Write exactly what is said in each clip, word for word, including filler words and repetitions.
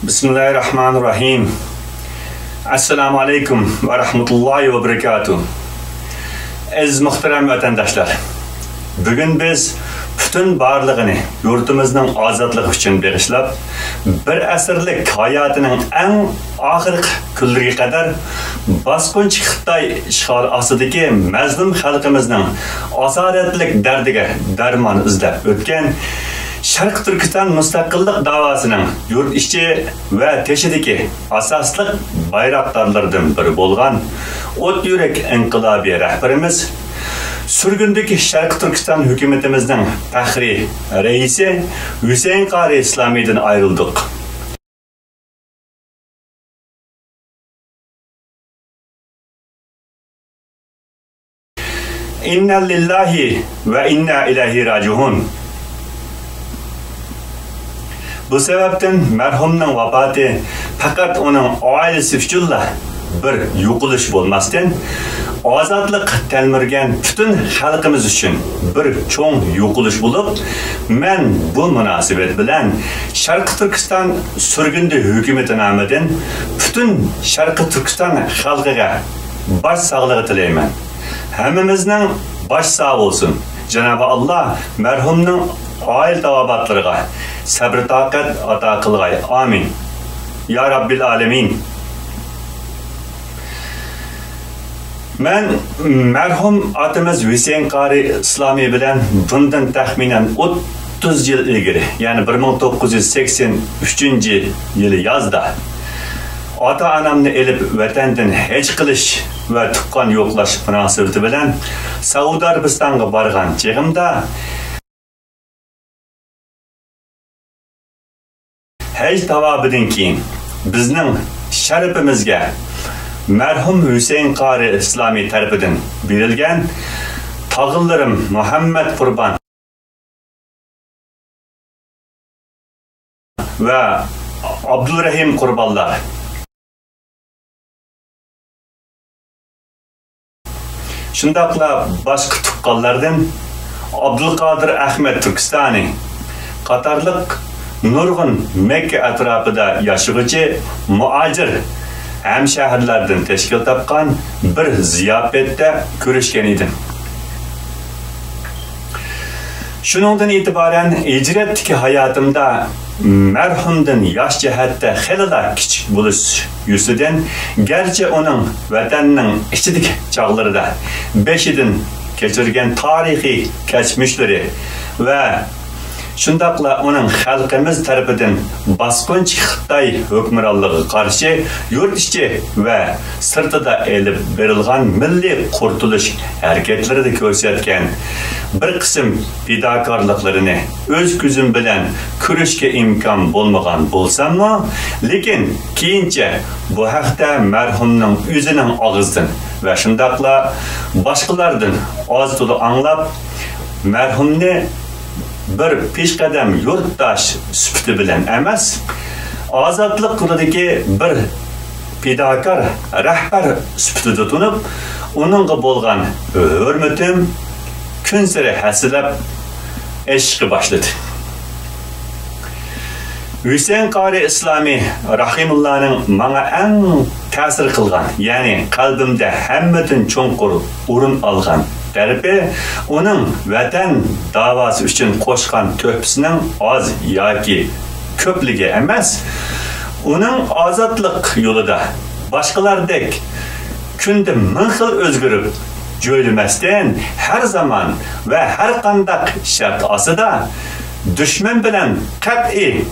بىسمىللاھىرراھمانىرراھىم. ئەسسالامۇ ئەلەيكۇم ۋە رەھمەتۇللاھى ۋە بەرىكاتۇھ. ئەزىز مۇھتەرەم ۋەتەنداشلار، بۈگۈن بىز پۈتۈن بارلىقىنى يۇرتىمىزنىڭ ئازادلىقى ئۈچۈن بېغىشلاپ، بىر ئەسىرلىك ھاياتىنىڭ ئەڭ ئاخىرقى كۈنلىرىگە قەدەر باسقۇنچى خىتاي ئىشغالى ئاستىدىكى مەزلۇم خەلقىمىزنىڭ ئاسارەتلىك دەردىگە دەرمان ئىزدەپ ئۆتكەن شەرقىي تۈركىستان مۇستەقىللىق داۋاسىنىڭ يۇرت ئىچى ۋە تېشىدىكى ئاساسلىق بايراقدارلىرىدىن بىرى بولغان ئوت يۈرەك ئىنقىلابىي رەھبىرىمىز، سۈرگۈندىكى شەرقىي تۈركىستان ھۆكۈمىتىمىزنىڭ پەخرىي رەئىسى ھۈسەيىن قارى ئىسلامىدىن ئايرىلدۇق. ئىننا لىللاھى ۋە ئىننا ئىلەيھى راجىئۇن. بۇ سەۋەبتىن مەرھۇمنىڭ ۋاپاتى پەقەت ئۇنىڭ ئائىلىسى ئۈچۈنلا بىر يوقىلىش بولماستىن، ئازادلىق تەلمۈرگەن پۈتۈن خەلقىمىز ئۈچۈن بىر چوڭ يوقىلىش بولۇپ، مەن بۇ مۇناسىۋەت بىلەن شەرقىي تۈركىستان سۈرگۈندە ھۆكۈمىتى نامىدىن پۈتۈن شەرقىي تۈركىستان خەلقىگە باش ساغلىقى تىلەيمەن. ھەممىمىزنىڭ باش ساغ بولسۇن. جانابى ئاللا مەرھۇمنىڭ ئائىلە تاۋابىئاتلىرىغا سەبرى تاقەت ئاتا قىلغاي. ئامىن. يا رەببىل ئالەمىن. مەن مەرھۇم ئاتىمىز ھۈسەيىن قارى ئىسلامى بىلەن بۇندىن تەخمىنەن ئوتتۇز يىل ئىلگىرى، يەنى بىر مىڭ توققۇز يۈز سەكسەن ئۈچىنچى يىلى يازدا ئاتا-ئانامنى ئېلىپ ۋەتەندىن ھەج قىلىش ۋە تۇغقان يوقلاش مۇناسىۋىتى بىلەن سەئۇدى ئەرەبىستانغا بارغان چېغىمدا، ھەج تاۋابىدىن كېيىن بىزنىڭ شەرىپىمىزگە مەرھۇم ھۈسەيىن قارى ئىسلامى تەرىپىدىن بېرىلگەن تاغىلىرىم مۇھەممەد قۇربان ۋە ئابدۇرەھىم قۇربانلار، شۇنداقلا باشقا تۇغقانلاردىن ئابدۇلقادىر ئەخمەت تۈركىستانى قاتارلىق نۇرغۇن مەككە ئەتراپىدا ياشىغۇچى مۇھاجىر ھەمشەھىرىلەردىن تەشكىل تاپقان بىر زىياپەتتە كۆرۈشكەن ئىدىم. شۇنىڭدىن ئېتىبارەن ھىجرەتتىكى ھاياتىمدا مەرھۇمدىن ياش جەھەتتە خېلىلا كىچىك بولۇش يۈزىدىن، گەرچە ئۇنىڭ ۋەتەننىڭ ئىچىدىكى چاغلىرىدا بېشىدىن كەچۈرگەن تارىخىي كەچمىشلىرى ۋە شۇنداقلا ئۇنىڭ خەلقىمىز تەرىپىدىن باسقۇنچى خىتاي ھۆكۈمرانلىقىغا قارشى يۇرت ئىچى ۋە سىرتىدا ئېلىپ بېرىلغان مىللىي قۇرتۇلۇش ھەرىكەتلىرىدە كۆرسەتكەن بىر قىسىم پىداكارلىقلىرىنى ئۆز كۆزۈم بىلەن كۆرۈشكە ئىمكان بولمىغان بولساممۇ، لېكىن كېيىنچە بۇ ھەقتە مەرھۇمنىڭ ئۆزىنىڭ ئاغزىدىن ۋە شۇنداقلا باشقىلاردىن ئاز-تولا ئاڭلاپ، مەرھۇمنى بىر پېشقەدەم يۇرتداش سۈپىتى بىلەن ئەمەس، ئازادلىق يولىدىكى بىر پىداكار رەھبەر سۈپىتىدە تونۇپ، ئۇنىڭغا بولغان ھۆرمىتىم كۈنسېرى ھەسسىلەپ ئېشىشقا باشلىدى. ھۈسەيىن قارى ئىسلامى رەھىمۇللانىڭ ماڭا ئەڭ تەسىر قىلغان، يەنى قەلبىمدە ھەممىدىن چوڭقۇر ئورۇن ئالغان تەرىپى، ئۇنىڭ ۋەتەن داۋاسى ئۈچۈن قوشقان تۆھپىسىنىڭ ئاز ياكى كۆپلۈكى ئەمەس، ئۇنىڭ ئازادلىق يولىدا باشقىلاردەك كۈندە مىڭ خىل ئۆزگىرىپ، جۆيلىمەستىن، ھەر زامان ۋە ھەر قانداق شەرت ئاستىدا دۈشمەن بىلەن قەتئىي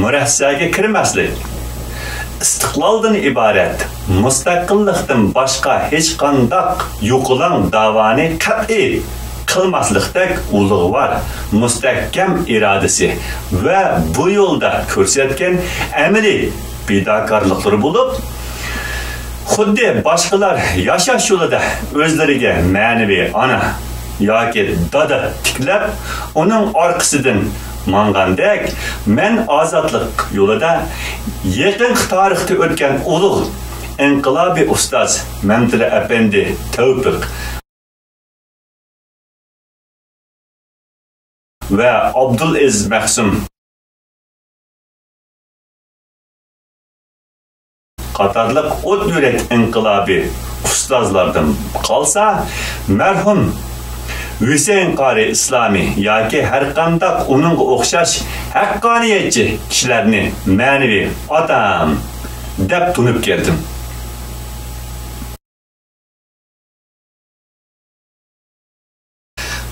مۇرەسسەگە كىرمەسلىك، ئىستىقلالدىن ئىبارەت مۇستەقىللىقتىن باشقا ھېچقانداق يوقىلاڭ داۋانى قەتئىي قىلماسلىقتەك ئۇلۇغۋار، مۇستەھكەم ئىرادىسى ۋە بۇ يولدا كۆرسەتكەن ئەمەلىي پىداكارلىقلىرى بولۇپ، خۇددى باشقىلار ياشاش يولىدا ئۆزلىرىگە مەنىۋى ئانا ياكى دادا تىكلەپ، ئۇنىڭ ئارقىسىدىن ماڭغاندەك، مەن ئازادلىق يولىدا يېقىنقى تارىختا ئۆتكەن ئۇلۇغ ئىنقىلابىي ئۇستاز مەمتىلى ئەپەندى تەۋپىق ۋە ئابدۇلئەزىز مەخسۇم قاتارلىق ئوت يۈرەك ئىنقىلابىي ئۇستازلاردىن قالسا، مەرھۇم ھۈسەيىن قارى ئىسلامى ياكى ھەرقانداق ئۇنىڭغا ئوخشاش ھەققانىيەتچى كىشىلەرنى مەنىۋى ئاتام دەپ تونۇپ كەلدىم.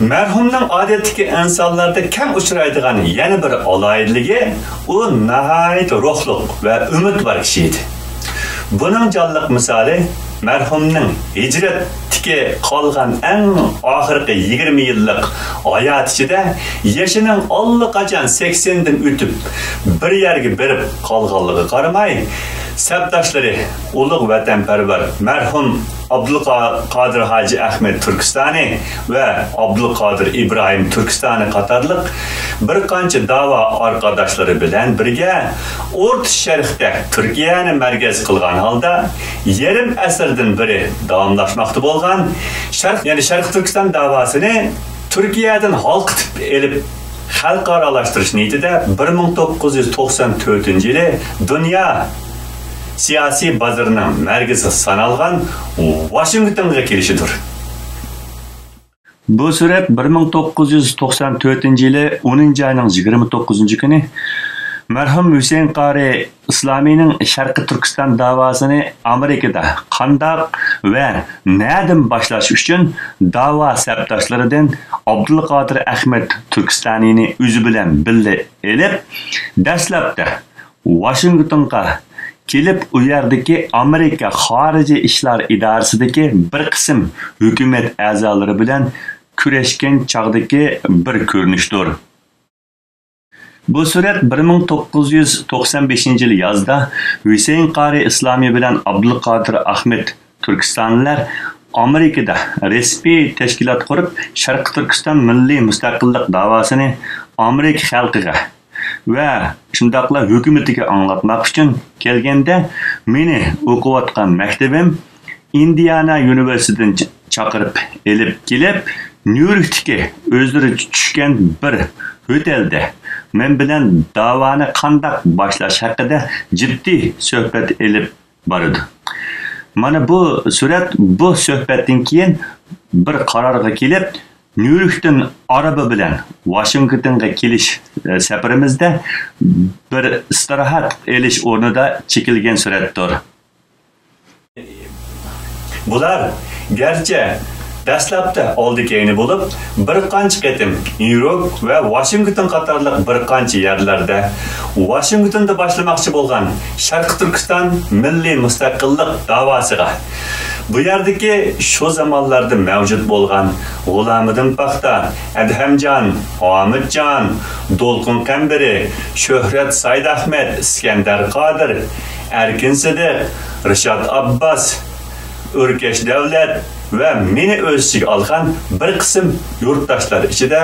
مەرھۇمنىڭ ئادەتتىكى ئىنسانلاردا كەم ئۇچرايدىغان يەنە بىر ئالاھىدىلىكى، ئۇ ناھايىتى روھلۇق ۋە ئۈمىد بار كىشى ئىدى. بۇنىڭ جانلىق مىسالى مەرھۇمنىڭ ھىجرەتتىكى قالغان ئەڭ ئاخىرقى يىگىرمە يىللىق ھاياتى ئىچىدە يېشىنىڭ ئاللىقاچان سەكسەندىن ئۆتۈپ، بىر يەرگە بېرىپ قالغانلىقىغا قارىماي، سەپداشلىرى ئۇلۇغ ۋەتەنپەرۋەر مەرھۇم ئابدۇلقادىر ھاجى ئەخمەت تۈركىستانى ۋە ئابدۇلقادىر ئىبراھىم تۈركىستانى قاتارلىق بىر قانچە داۋا ئارقىداشلىرى بىلەن بىرگە ئوتتۇرا شەرقتە تۈركىيەنى مەركەز قىلغان ھالدا يېرىم ئەسىردىن بېرى داۋاملاشماقتا بولغان شەرق، يەنى شەرقىي تۈركىستان داۋاسىنى تۈركىيەدىن ھالقىتىپ ئېلىپ، خەلقئارالاشتۇرۇش نىيىتىدە بىر مىڭ توققۇز يۈز توقسان تۆتىنچى يىلى دۇنيا سىياسىي بازىرىنىڭ مەركىزى سانالغان ۋاشىنگتونغا كېلىشىدۇر. بۇ سۈرەت بىر مىڭ توققۇز يۈز توقسان تۆتىنچى يىلى ئونىنچى ئاينىڭ يىگىرمە توققۇزىنچى كۈنى مەرھۇم ھۈسەيىن قارى ئىسلامىينىڭ شەرقىي تۈركىستان داۋاسىنى ئامېرىكىدا قانداق ۋە نەدىن باشلاش ئۈچۈن داۋا سەپداشلىرىدىن ئابدۇلقادىر ئەخمەت تۈركىستانىنى ئۆزى بىلەن بىللە ئېلىپ، دەسلەپتە ۋاشىنگتونغا كېلىپ، ئۇ يەردىكى ئامېرىكا خارىجىي ئىشلار ئىدارىسىدىكى بىر قىسىم ھۆكۈمەت ئەزالىرى بىلەن كۆرۈشكەن چاغدىكى بىر كۆرۈنۈشتۇر. بۇ سۈرەت بىر مىڭ توققۇز يۈز توقسان بەشىنچى يىلى يازدا ھۈسەيىن قارى ئىسلامى بىلەن ئابدۇلقادىر ئەخمەت تۈركىستانلىلار ئامېرىكىدا رەسمىي تەشكىلات قۇرۇپ، شەرقىي تۈركىستان مىللىي مۇستەقىللىق داۋاسىنى ئامېرىكا خەلقىگە ۋە شۇنداقلا ھۆكۈمىتىگە ئاڭلاتماق ئۈچۈن كەلگەندە، مېنى ئوقۇۋاتقان مەكتىۋىم ئىندىئانا يۇنىۋېرسىتېتىدىن چ-، چاقىرىپ ئېلىپ كېلىپ، نيۇ يوركتىكى ئۆزلىرى چۈشكەن بىر ھوتېلدە مەن بىلەن داۋانى قانداق باشلاش ھەققىدە جىددىي سۆھبەت ئېلىپ بارىدۇ. مانا بۇ سۈرەت، بۇ سۆھبەتتىن كېيىن بىر قارارغا كېلىپ، نيۇ يوركتىن ئارابا بىلەن ۋاشىنگتونغا كېلىش، ئە، سەپىرىمىزدە بىر ئىستىراھەت ئېلىش ئورنىدا چېكىلگەن سۈرەتتۇر. بۇلار گەرچە دەسلەپتە ئالدى-كەينى بولۇپ، بىر قانچە قېتىم نيۇ يورك ۋە ۋاشىنگتون قاتارلىق بىر قانچە يەرلەردە ۋاشىنگتوندا باشلىماقچى بولغان شەرقىي تۈركىستان مىللىي مۇستەقىللىق داۋاسىغا، بۇ يەردىكى شۇ زامانلاردا مەۋجۇت بولغان غۇلامىدىن پاختا، ئەدھەمجان، ھامىتجان، دولقۇن قەمبىرى، شۆھرەت سايدئەخمەت، ئىسكەندەر قادىر، ئەركىن سىدىق، رىشات ئابباس، ئۆركەش دەۋلەت ۋە مېنى ئۆز ئىچىگە ئالغان بىر قىسىم يۇرتداشلار ئىچىدە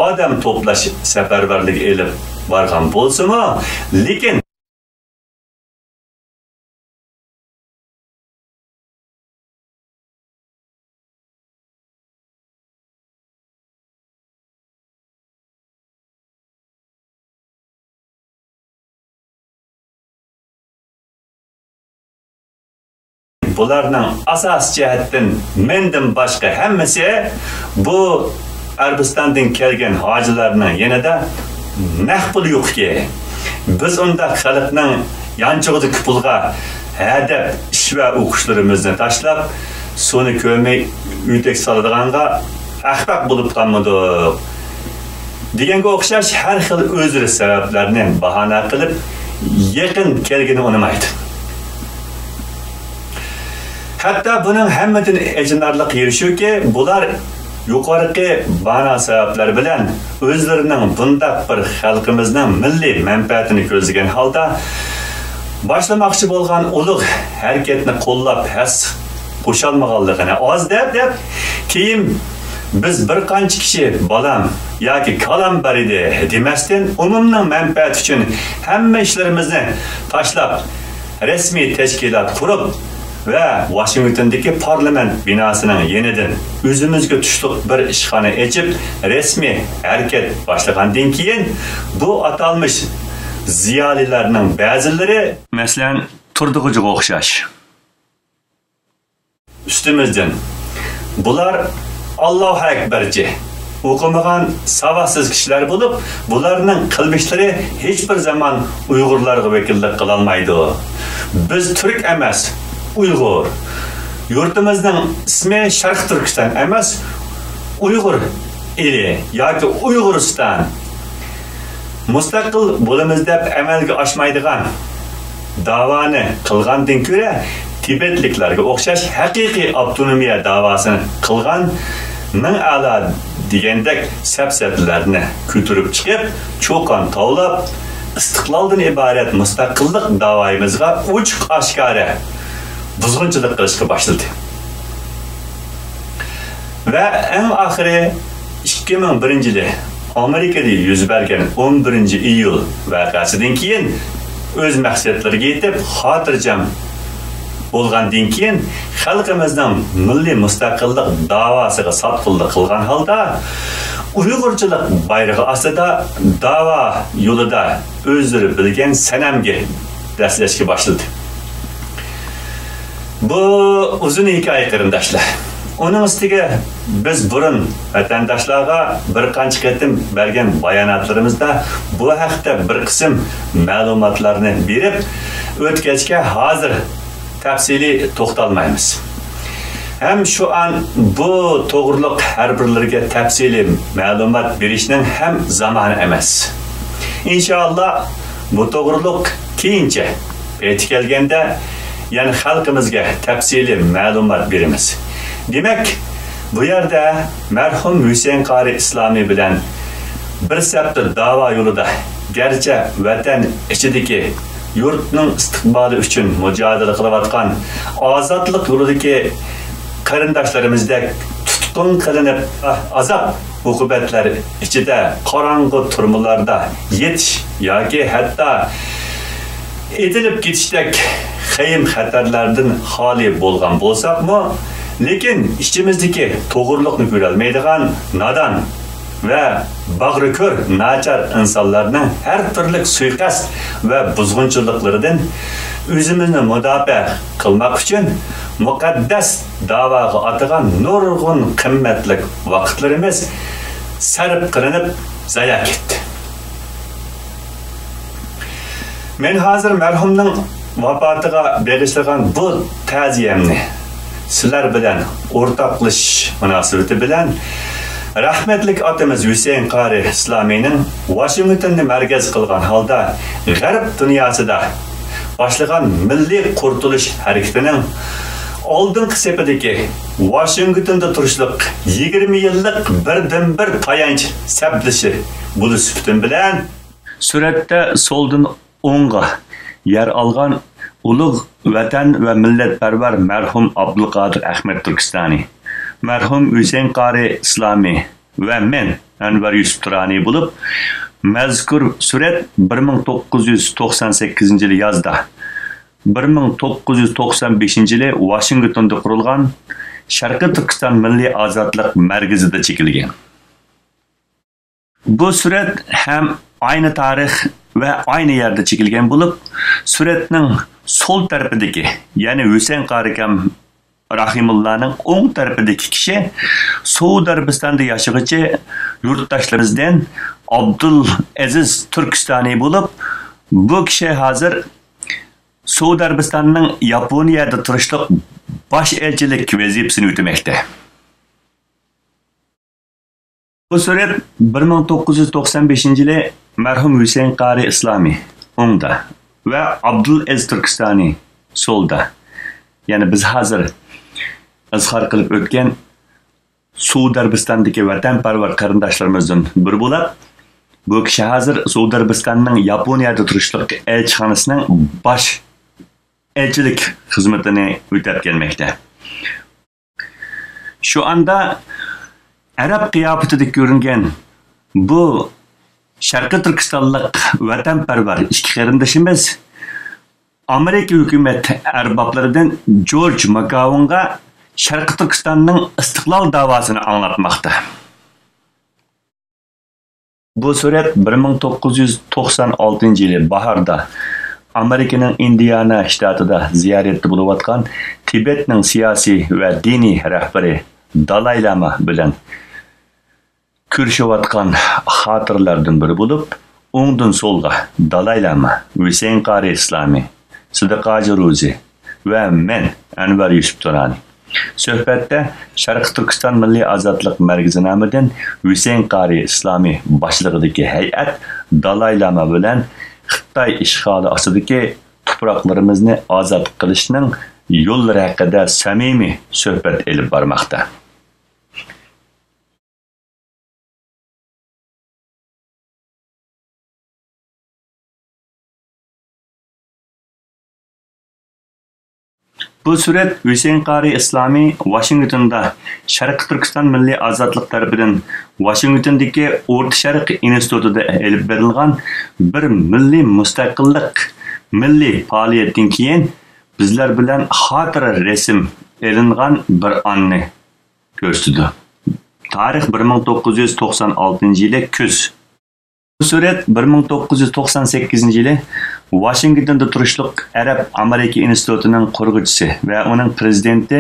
ئادەم توپلاش سەپەرۋەرلىكى ئېلىپ بارغان بولسىمۇ، لېكىن بۇلارنىڭ ئاساسىي جەھەتتىن مەندىن باشقا ھەممىسى بۇ ئەرەبىستاندىن كەلگەن ھاجىلارنىڭ يېنىدا نەق پۇل يوق ئىكەن. بىز ئۇنداق خەلقنىڭ يانچۇقىدىكى پۇلغا ھەدەپ ئىش ۋە ئوقۇشلىرىمىزنى تاشلاپ، سۇنى كۆرمەي ئۆتەك سالىدىغانغا ئەخمەق بولۇپ قالمىدۇق دېگەنگە ئوخشاش ھەر خىل ئۆزرە سەۋەبلەرنى باھانە قىلىپ، يېقىن كەلگىنى ئۇنىمايدۇ. ھەتتا بۇنىڭ ھەممىدىن ئېچىنارلىق يېرى شۇكى، بۇلار يۇقىرىقى بانا سەۋەبلەر بىلەن ئۆزلىرىنىڭ بۇنداق بىر خەلقىمىزنىڭ مىللىي مەنپەئەتىنى كۆزلىگەن ھالدا باشلىماقچى بولغان ئۇلۇغ ھەرىكەتنى قوللاپ ھەس قوشالمىغانلىقىنى ئاز دەپ، دەپ، كېيىن بىز بىر قانچە كىشى بالام ياكى كالام بار ئىدى دېمەستىن، ئومۇمنىڭ مەنپەئەتى ئۈچۈن ھەممە ئىشلىرىمىزنى تاشلاپ، رەسمىي تەشكىلات قۇرۇپ ۋە ۋاشىنگتوندىكى پارلامېنت بىناسىنىڭ يېنىدىن ئۆزىمىزگە تۇشلۇق بىر ئىشخانا ئېچىپ، رەسمىي ھەرىكەت باشلىغاندىن كېيىن، بۇ ئاتالمىش زىيالىيلارنىڭ بەزىلىرى، مەسىلەن، تۇردىغۇچىغا ئوخشاش. ئۈستىمىزدىن، بۇلار ئاللاھۇ ئەكبەرچە ئوقۇمىغان ساۋاتسىز كىشىلەر بولۇپ، بۇلارنىڭ قىلمىشلىرى ھېچبىر زامان ئۇيغۇرلارغا ۋەكىللىك قىلالمايدۇ. بىز تۈرك ئەمەس، ئۇيغۇر. يۇرتىمىزنىڭ ئىسمى شەرقىي تۈركىستان ئەمەس، ئۇيغۇر ئېلى ياكى ئۇيغۇرىستان. مۇستەقىل بولىمىز دەپ ئەمەلگە ئاشمايدىغان داۋانى قىلغاندىن كۆرە، تىبەتلىكلەرگە ئوخشاش ھەقىقىي ئاپتونومىيە داۋاسىنى قىلغان مىڭ ئەلا دېگەندەك سەپسەتىلەرنى كۆتۈرۈپ چىقىپ، چۇقان تاۋلاپ، ئىستىقلالدىن ئىبارەت مۇستەقىللىق داۋايىمىزغا ئوچۇق ئاشكارا بۇزغۇنچىلىق قىلىشقا باشلىدى. ۋە ئەڭ ئاخىرى ئىككى مىڭ بىرىنچى يىلى ئامېرىكىدا يۈز بەرگەن ئون بىرىنچى ئىيۇل ۋەقەسىدىن كېيىن، ئۆز مەقسەتلىرىگە يېتىپ، خاتىرجەم بولغاندىن كېيىن، خەلقىمىزنىڭ مىللىي مۇستەقىللىق داۋاسىغا ساتقۇنلۇق قىلغان ھالدا، ئۇيغۇرچىلىق بايرىقى ئاستىدا داۋا يولىدا ئۆزلىرى بىلگەن سەنەمگە دەسسەشكە باشلىدى. بۇ ئۇزۇن ھېكايە، قېرىنداشلار. ئۇنىڭ ئۈستىگە بىز بۇرۇن ۋەتەنداشلارغا بىر قانچە قېتىم بەرگەن باياناتلىرىمىزدا بۇ ھەقتە بىر قىسىم مەلۇماتلارنى بېرىپ ئۆتكەچكە، ھازىر تەپسىلىي توختالمايمىز. ھەم شۇ ئان بۇ توغرۇلۇق ھەر بىرلىرىگە تەپسىلىي مەلۇمات بېرىشنىڭ ھەم زامانى ئەمەس. ئىنشائاللا، بۇ توغرۇلۇق كېيىنچە پېتى كەلگەندە يەنە خەلقىمىزگە تەپسىلىي مەلۇمات بېرىمىز. دېمەك، بۇ يەردە مەرھۇم ھۈسەيىن قارى ئىسلامى بىلەن بىر سەپتە داۋا يولىدا، گەرچە ۋەتەن ئىچىدىكى يۇرتنىڭ ئىستىقبالى ئۈچۈن مۇجادىلە قىلىۋاتقان ئازادلىق يولىدىكى قېرىنداشلىرىمىزدەك تۇتقۇن قىلىنىپ، ئازاب-ئوقۇبەتلەر ئىچىدە قاراڭغۇ تۈرمىلەردە يېتىش ياكى ھەتتا ئېتىلىپ كېتىشتەك خېيىم-خەتەرلەردىن خالىي بولغان بولساقمۇ، لېكىن ئىچىمىزدىكى توغرىلىقنى كۆرەلمەيدىغان نادان ۋە باغرى كۆر ناچار ئىنسانلارنىڭ ھەر تۈرلۈك سۇيىقەست ۋە بۇزغۇنچىلىقلىرىدىن ئۆزىمىزنى مۇداپىئە قىلماق ئۈچۈن مۇقەددەس داۋاغا ئاتىغان نۇرغۇن قىممەتلىك ۋاقىتلىرىمىز سەرپ قىلىنىپ زايا كەتتى. مەن ھازىر مەرھۇمنىڭ ۋاپاتىغا بېغىشلىغان بۇ تەزىيەمنى سىلەر بىلەن ئورتاقلىشىش مۇناسىۋىتى بىلەن، رەھمەتلىك ئاتىمىز ھۈسەيىن قارى ئىسلامىينىڭ ۋاشىنگتوننى مەركەز قىلغان ھالدا غەرب دۇنياسىدا باشلىغان مىللىي قۇرتۇلۇش ھەرىكىتىنىڭ ئالدىنقى سېپىدىكى ۋاشىنگتوندا تۇرۇشلۇق يىگىرمە يىللىق بىردىنبىر تايانچ سەپدىشى بولۇش سۈپىتىم بىلەن، سۈرەتتە سولدىن ئوڭغا يەر ئالغان ئۇلۇغ ۋەتەن ۋە مىللەتپەرۋەر مەرھۇم ئابدۇلقادىر ئەخمەت تۈركىستانى، مەرھۇم ھۈسەيىن قارى ئىسلامى ۋە مەن، ئەنۋەر يۈسۈپ تۇرانى بولۇپ، مەزكۇر سۈرەت بىر مىڭ توققۇز يۈز توقسان سەككىزىنچى يىلى يازدا، بىر مىڭ توققۇز يۈز توقسان بەشىنچى يىلى ۋاشىنگتوندا قۇرۇلغان شەرقىي تۈركىستان مىللىي ئازادلىق مەركىزىدە چېكىلگەن. بۇ سۈرەت ھەم ئاينى تارىخ ۋە ئاينى يەردە چېكىلگەن بولۇپ، سۈرەتنىڭ سول تەرىپىدىكى، يەنى ھۈسەيىن قارىكام راھىمۇللانىڭ ئوڭ تەرىپىدىكى كىشى سوئۇدى ئەرەبىستاندا ياشىغۇچى يۇرتداشلىرىمىزدىن ئابدۇل ئەزىز تۈركىستانى بولۇپ، بۇ كىشى ھازىر سوئۇدى ئەرەبىستاننىڭ ياپونىيەدە تۇرۇشلۇق باش ئەلچىلىك ۋەزىپىسىنى ئۆتىمەكتە. بۇ سۈرەت بىر مىڭ توققۇز يۈز توقسان بەشىنچى يىلى مەرھۇم ھۈسەيىن قارى ئىسلامى ئوڭدا ۋە ئابدۇل ئەزىز تۈركىستانى سولدا. يەنى بىز ھازىر ئىزھار قىلىپ ئۆتكەن سوئۇدى ئەرەبىستاندىكى ۋەتەنپەرۋەر قېرىنداشلىرىمىزدىن بىرى بولاپ، بۇ كىشى ھازىر سوئۇدى ئەرەبىستاننىڭ ياپونىيەدە تۇرۇشلۇق ئەلچىخانىسىنىڭ باش ئەلچىلىك خىزمىتىنى ئۆتەپ كەلمەكتە. شۇ ئاندا ئەرەب قىياپىتىدە كۆرۈنگەن بۇ شەرقىي تۈركىستانلىق ۋەتەنپەرۋەر ئىككى قېرىندىشىمىز ئامېرىكا ھۆكۈمەت ئەربابلىرىدىن جورج ماكاۋونغا شەرقىي تۈركىستاننىڭ ئىستىقلال داۋاسىنى ئاڭلاتماقتا. بۇ سۈرەت بىر مىڭ توققۇز يۈز توقسان ئالتىنچى يىلى باھاردا ئامېرىكىنىڭ ئىندىيانا شتاتىدا زىيارەتتە بولۇۋاتقان تىبەتنىڭ سىياسىي ۋە دىنىي رەھبىرى دالاي لاما بىلەن كۆرۈشۈۋاتقان خاتىرىلەردىن بىرى بولۇپ، ئوڭدىن سولغا دالاي لاما، ھۈسەيىن قارى ئىسلامى، سىدىق ھاجى روزى ۋە مەن، ئەنۋەر يۈسۈپ تۇرانى. سۆھبەتتە شەرقىي تۈركىستان مىللىي ئازادلىق مەركىزى نامىدىن ھۈسەيىن قارى ئىسلامى باشلىقىدىكى ھەيئەت دالاي لاما بىلەن خىتاي ئىشغالى ئاستىدىكى تۇپراقلىرىمىزنى ئازاد قىلىشنىڭ يوللىرى ھەققىدە سەمىمىي سۆھبەت ئېلىپ بارماقتا. بۇ سۈرەت ھۈسەيىن قارى ئىسلامى ۋاشىنگتوندا شەرقىي تۈركىستان مىللىي ئازادلىق تەرىپىدىن ۋاشىنگتوندىكى ئورتا شەرق ئىنستىتۇتىدا ئېلىپ بېرىلغان بىر مىللىي مۇستەقىللىق، مىللىي پائالىيەتتىن كېيىن بىزلەر بىلەن خاتىرە رەسىم ئېلىنغان بىر ئاننى كۆرسىتىدۇ. تارىخ بىر مىڭ توققۇز يۈز توقسان ئالتىنچى يىلى كۈز. بۇ سۈرەت بىر مىڭ توققۇز يۈز توقسان سەككىزىنچى يىلى ۋاشىنگتوندا تۇرۇشلۇق ئەرەب ئامېرىكا ئىنستىتۇتىنىڭ قۇرغۇچىسى ۋە ئۇنىڭ پىرېزىدېنتى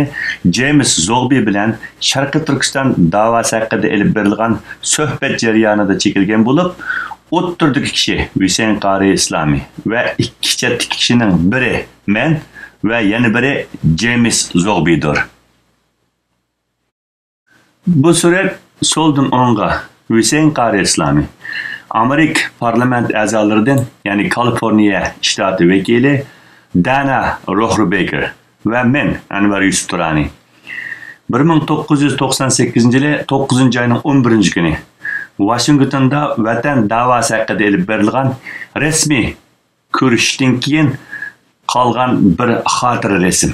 جېيمىس زوغبى بىلەن شەرقىي تۈركىستان داۋاسى ھەققىدە ئېلىپ بېرىلغان سۆھبەت جەريانىدا چېكىلگەن بولۇپ، ئوتتۇرىدىكى كىشى ھۈسەيىن قارى ئىسلامى ۋە ئىككى چەتتىكى كىشىنىڭ بىرى مەن ۋە يەنە بىرى جېيمىس زوغبىدۇر. بۇ سۈرەت سولدىن ئوڭغا ھۈسەيىن قارى ئىسلامى، ئامېرىكا پارلامېنت ئەزالىرىدىن، يەنى كالىفورنىيە شتاتى ۋەكىلى دانا روھربېكېر ۋە مەن، ئەنۋەر يۈسۈپ تۇرانى. بىر مىڭ توققۇز يۈز توقسان سەككىزىنچى يىلى توققۇزىنچى ئاينىڭ ئون بىرىنچى كۈنى ۋاشىنگتوندا ۋەتەن داۋاسى ھەققىدە ئېلىپ بېرىلغان رەسمىي كۆرۈشۈشتىن كېيىن قالغان بىر خاتىرە رەسىم.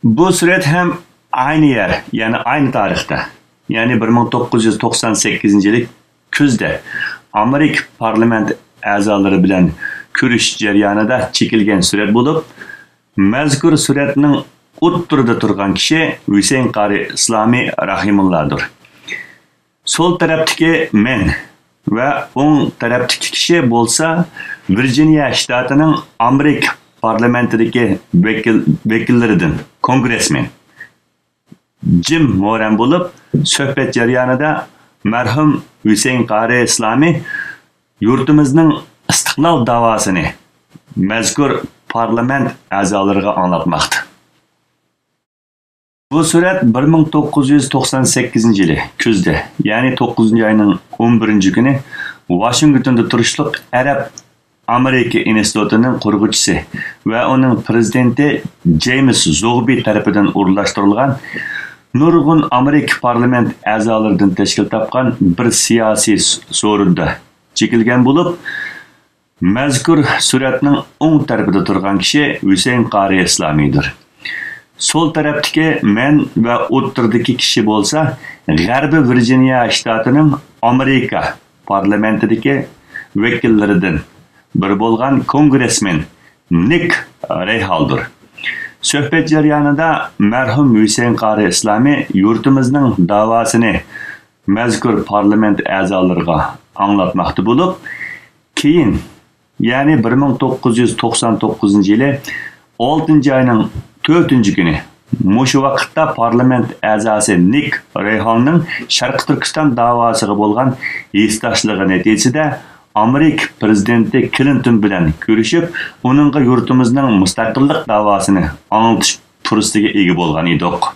بۇ سۈرەت ھەم ئەينى يەر، يەنى ئەينى تارىختا، يەنى بىر مىڭ توققۇز يۈز توقسان سەككىزىنچى يىلى كۈزدە ئامېرىكا پارلامېنت ئەزالىرى بىلەن كۆرۈشۈش جەريانىدا چېكىلگەن سۈرەت بولۇپ، مەزكۇر سۈرەتنىڭ ئوتتۇرىدا تۇرغان كىشى ھۈسەيىن قارى ئىسلامى رەھىمۇللادۇر. سول تەرەپتىكى مەن ۋە ئوڭ تەرەپتىكى كىشى بولسا ۋىرجىنىيە شتاتىنىڭ ئامېرىكا پارلامېنتىدىكى ۋەكىل-، ۋەكىللىرىدىن كونگرېسمېن جىم مورەن بولۇپ، سۆھبەت جەريانىدا مەرھۇم ھۈسەيىن قارى ئىسلامى يۇرتىمىزنىڭ ئىستىقلال داۋاسىنى مەزكۇر پارلامېنت ئەزالىرىغا ئاڭلاتماقتا. بۇ سۈرەت بىر مىڭ توققۇز يۈز توقسان سەككىزىنچى يىلى كۈزدە، يەنى توققۇزىنچى ئاينىڭ ئون بىرىنچى كۈنى ۋاشىنگتوندا تۇرۇشلۇق ئەرەب ئامېرىكا ئىنستىتۇتىنىڭ قۇرغۇچىسى ۋە ئۇنىڭ پىرېزىدېنتى جېيمىس زوغبى تەرىپىدىن ئورۇنلاشتۇرۇلغان نۇرغۇن ئامېرىكا پارلامېنت ئەزالىرىدىن تەشكىل تاپقان بىر سىياسىي س-، سورۇندا چېكىلگەن بولۇپ، مەزكۇر سۈرەتنىڭ ئوڭ تەرىپىدە تۇرغان كىشى ھۈسەيىن قارى ئىسلامىدۇر. سول تەرەپتىكى مەن ۋە ئوتتۇرىدىكى كىشى بولسا غەربىي ۋىرجىنىيە شتاتىنىڭ ئامېرىكا پارلامېنتىدىكى ۋەكىللىرىدىن بىرى بولغان كونگرېسمېن نىك رەيھالدۇر. سۆھبەت جەريانىدا مەرھۇم ھۈسەيىن قارى ئىسلامى يۇرتىمىزنىڭ داۋاسىنى مەزكۇر پارلامېنت ئەزالىرىغا ئاڭلاتماقتا بولۇپ، كېيىن، يەنى بىر مىڭ توققۇز يۈز توقسان توققۇزىنچى يىلى ئالتىنچى ئاينىڭ تۆتىنچى كۈنى، مۇشۇ ۋاقىتتا پارلامېنت ئەزاسى نىك رەيھالنىڭ شەرقىي تۈركىستان داۋاسىغا بولغان ھېسداشلىقى نەتىجىسىدە ئامېرىكا پىرېزىدېنتى كلىنتون بىلەن كۆرۈشۈپ، ئۇنىڭغا يۇرتىمىزنىڭ مۇستەقىللىق داۋاسىنى ئاڭلىتىش پۇرسىتىگە ئىگە بولغان ئىدۇق.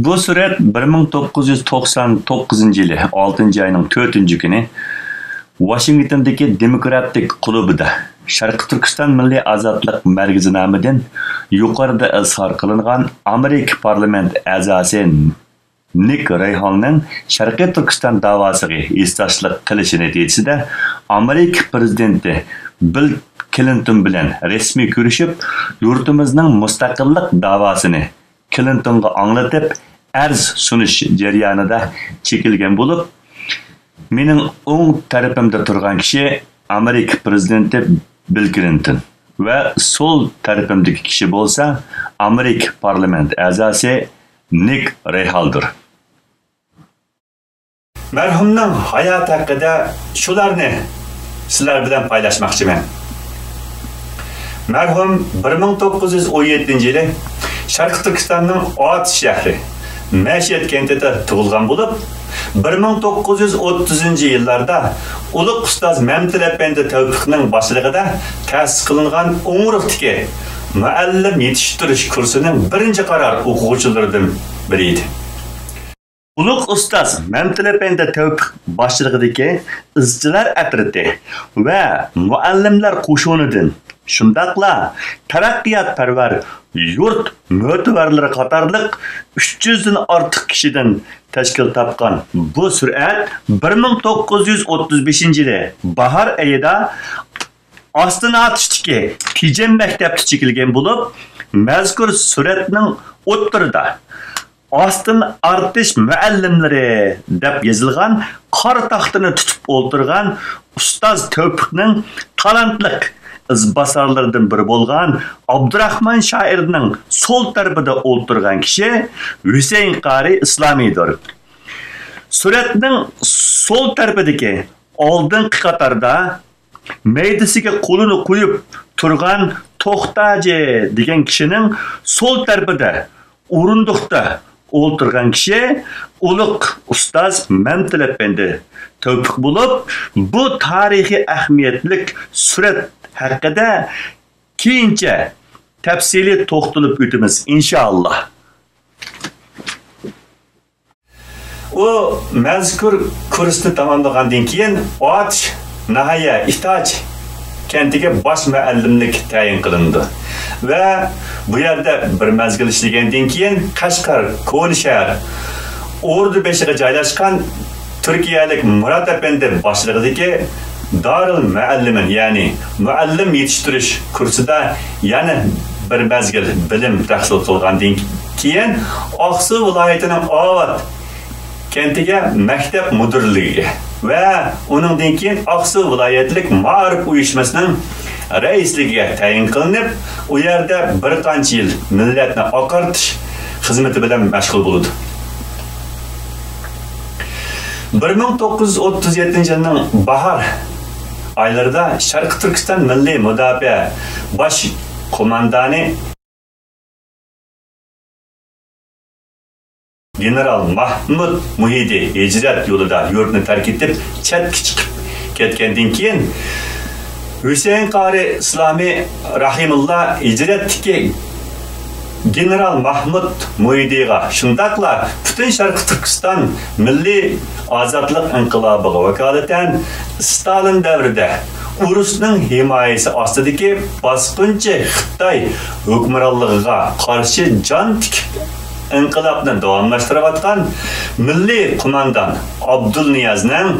بۇ سۈرەت بىر مىڭ توققۇز يۈز توقسان توققۇزىنچى يىلى ئالتىنچى ئاينىڭ تۆتىنچى كۈنى ۋاشىنگتوندىكى دېموكراتىك كۇلۇبىدا شەرقىي تۈركىستان مىللىي ئازادلىق مەركىزى نامىدىن يۇقىرىدا ئىزھار قىلىنغان ئامېرىكا پارلامېنت ئەزاسى نىك رەيھالنىڭ شەرقىي تۈركىستان داۋاسىغا ھېسداشلىق قىلىشى نەتىجىسىدە، ئامېرىكا پىرېزىدېنتى بىل كلىنتون بىلەن رەسمىي كۆرۈشۈپ، يۇرتىمىزنىڭ مۇستەقىللىق داۋاسىنى كلىنتونغا ئاڭلىتىپ، ئەرز سۇنۇش جەريانىدا چېكىلگەن بولۇپ، مېنىڭ ئوڭ تەرىپىمدە تۇرغان كىشى ئامېرىكا پىرېزىدېنتى بىل كلىنتون ۋە سول تەرىپىمدىكى كىشى بولسا ئامېرىكا پارلامېنت ئەزاسى نىك رەيھالدۇر. مەرھۇمنىڭ ھاياتى ھەققىدە شۇلارنى سىلەر بىلەن پايلاشماقچىمەن. مەرھۇم بىر مىڭ توققۇز يۈز ئون يەتتىنچى يىلى شەرقىي تۈركىستاننىڭ ئاتۇش شەھىرى مەشەد كەنتىدە تۇغۇلغان بولۇپ، بىر مىڭ توققۇز يۈز ئوتتۇزىنچى يىللاردا ئۇلۇغ ئۇستاز مەمتىلى ئەپەندى تەۋپىقنىڭ باشچىلىقىدا تەسىس قىلىنغان ئوڭۇرۇقتىكى مۇئەللىم يېتىشتۈرۈش كۇرسىنىڭ بىرىنچى قارار ئوقۇغۇچىلىرىدىن بىرى ئىدى. ئۇلۇغ ئۇستاز مەمتىلى ئەپەندى تەۋپىق باشچىلىقىدىكى ئىزچىلار ئەترىتى ۋە مۇئەللىملەر قوشۇنىدىن، شۇنداقلا تەرەققىياتپەرۋەر يۇرت مۆتىۋەرلىرى قاتارلىق ئۈچ يۈزدىن ئارتۇق كىشىدىن تەشكىل تاپقان بۇ سۈرئەت بىر مىڭ توققۇز يۈز ئوتتۇز بەشىنچى يىلى باھار ئېيىدا ئاستىناتۇشتىكى تېجەم مەكتەپتە چېكىلگەن بولۇپ، مەزكۇر سۈرەتنىڭ ئوتتۇرىدا ئاستىن ئارتىش مۇئەللىملىرى دەپ يېزىلغان قارا تاختىنى تۇتۇپ ئولتۇرغان ئۇستاز تەۋپىقنىڭ تالانتلىق ئىزباسارلىرىدىن بىرى بولغان ئابدۇراخمان شائىرنىڭ سول تەرىپىدە ئولتۇرغان كىشى ھۈسەيىن قارى ئىسلامىيدۇر. سۈرەتنىڭ سول تەرىپىدىكى ئالدىنقى قاتاردا مەيدىسىگە قولىنى قويۇپ تۇرغان توختاجى دېگەن كىشىنىڭ سول تەرىپىدە ئورۇندۇقتا ئولتۇرغان كىشى ئۇلۇغ ئۇستاز مەمتىلى ئەپەندى تەۋپىق بولۇپ، بۇ تارىخىي ئەھمىيەتلىك سۈرەت ھەققىدە كېيىنچە تەپسىلىي توختىلىپ ئۆتىمىز، ئىنشائاللا. ئۇ مەزكۇر كۇرسنى تاماملىغاندىن كېيىن، ئاتۇش ناھىيە ئىتاچ كەنتىگە باش مۇئەللىملىك تەيىن قىلىنىدۇ ۋە بۇ يەردە بىر مەزگىل ئىشلىگەندىن كېيىن، قەشقەر كونا شەھەر ئوردا بېشىغا جايلاشقان تۈركىيەلىك مۇرات ئەپەندى باشچىلىقىدىكى دارىل مۇئەللىمىن، يەنى مۇئەللىم يېتىشتۈرۈش كۇرسىدا يەنە بىر مەزگىل بىلىم تەھسىل قىلغاندىن كېيىن، ئاقسۇ ۋىلايىتىنىڭ ئاۋات كەنتىگە مەكتەپ مۇدىرلىكىگە ۋە ئۇنىڭدىن كېيىن ئاقسۇ ۋىلايەتلىك مائارىپ ئۇيۇشمىسىنىڭ رەئىسلىكىگە تەيىن قىلىنىپ، ئۇ يەردە بىر قانچە يىل مىللەتنى ئاقارتىش خىزمىتى بىلەن مەشغۇل بولىدۇ. بىر مىڭ توققۇز يۈز ئوتتۇز يەتتىنچى يىلنىڭ باھار ئايلىرىدا شەرقىي تۈركىستان مىللىي مۇداپىئە باش قوماندانى گېنېرال مەھمۇد مۇھىدى ھىجرەت يولىدا يۇرتنى تەرك ئېتىپ، چەتكە چىقىپ كەتكەندىن كېيىن، ھۈسەيىن قارى ئىسلامى رەھىمۇللا ھىجرەتتىكى گېنېرال مەھمۇد مۇھىدىغا، شۇنداقلا پۈتۈن شەرقىي تۈركىستان مىللىي ئازادلىق ئىنقىلابىغا ۋاكالىتەن، ستالىن دەۋرىدە ئۇرۇسنىڭ ھىمايىسى ئاستىدىكى باسقۇنچى خىتاي ھۆكۈمرانلىقىغا قارشى جان تىكىپ ئىنقىلابنى داۋاملاشتۇرۇۋاتقان مىللىي قوماندان ئابدۇلنىيازنىڭ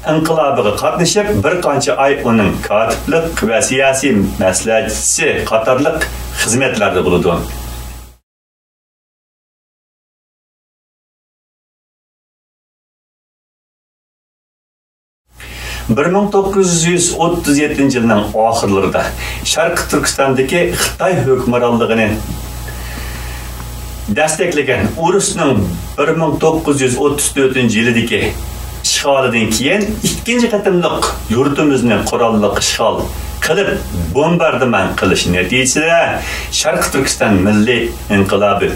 ئىنقىلابىغا قاتنىشىپ، بىر قانچە ئاي ئۇنىڭ كاتىپلىق ۋە سىياسىي مەسلىھەتچىسى قاتارلىق خىزمەتلەردە بولىدۇ. بىر مىڭ توققۇز يۈز ئوتتۇز يەتتىنچى يىلنىڭ ئاخىرلىرىدا شەرقىي تۈركىستاندىكى خىتاي ھۆكۈمرانلىقىنى دەستەكلىگەن ئۇرۇسنىڭ بىر مىڭ توققۇز يۈز ئوتتۇز تۆتىنچى يىلىدىكى ئىشغالىدىن كېيىن، ئىككىنچى قېتىملىق يۇرتىمىزنى قوراللىق ئىشغال قىلىپ، بومباردىمان قىلىش نەتىجىسىدە، شەرقىي تۈركىستان مىللىي ئىنقىلابى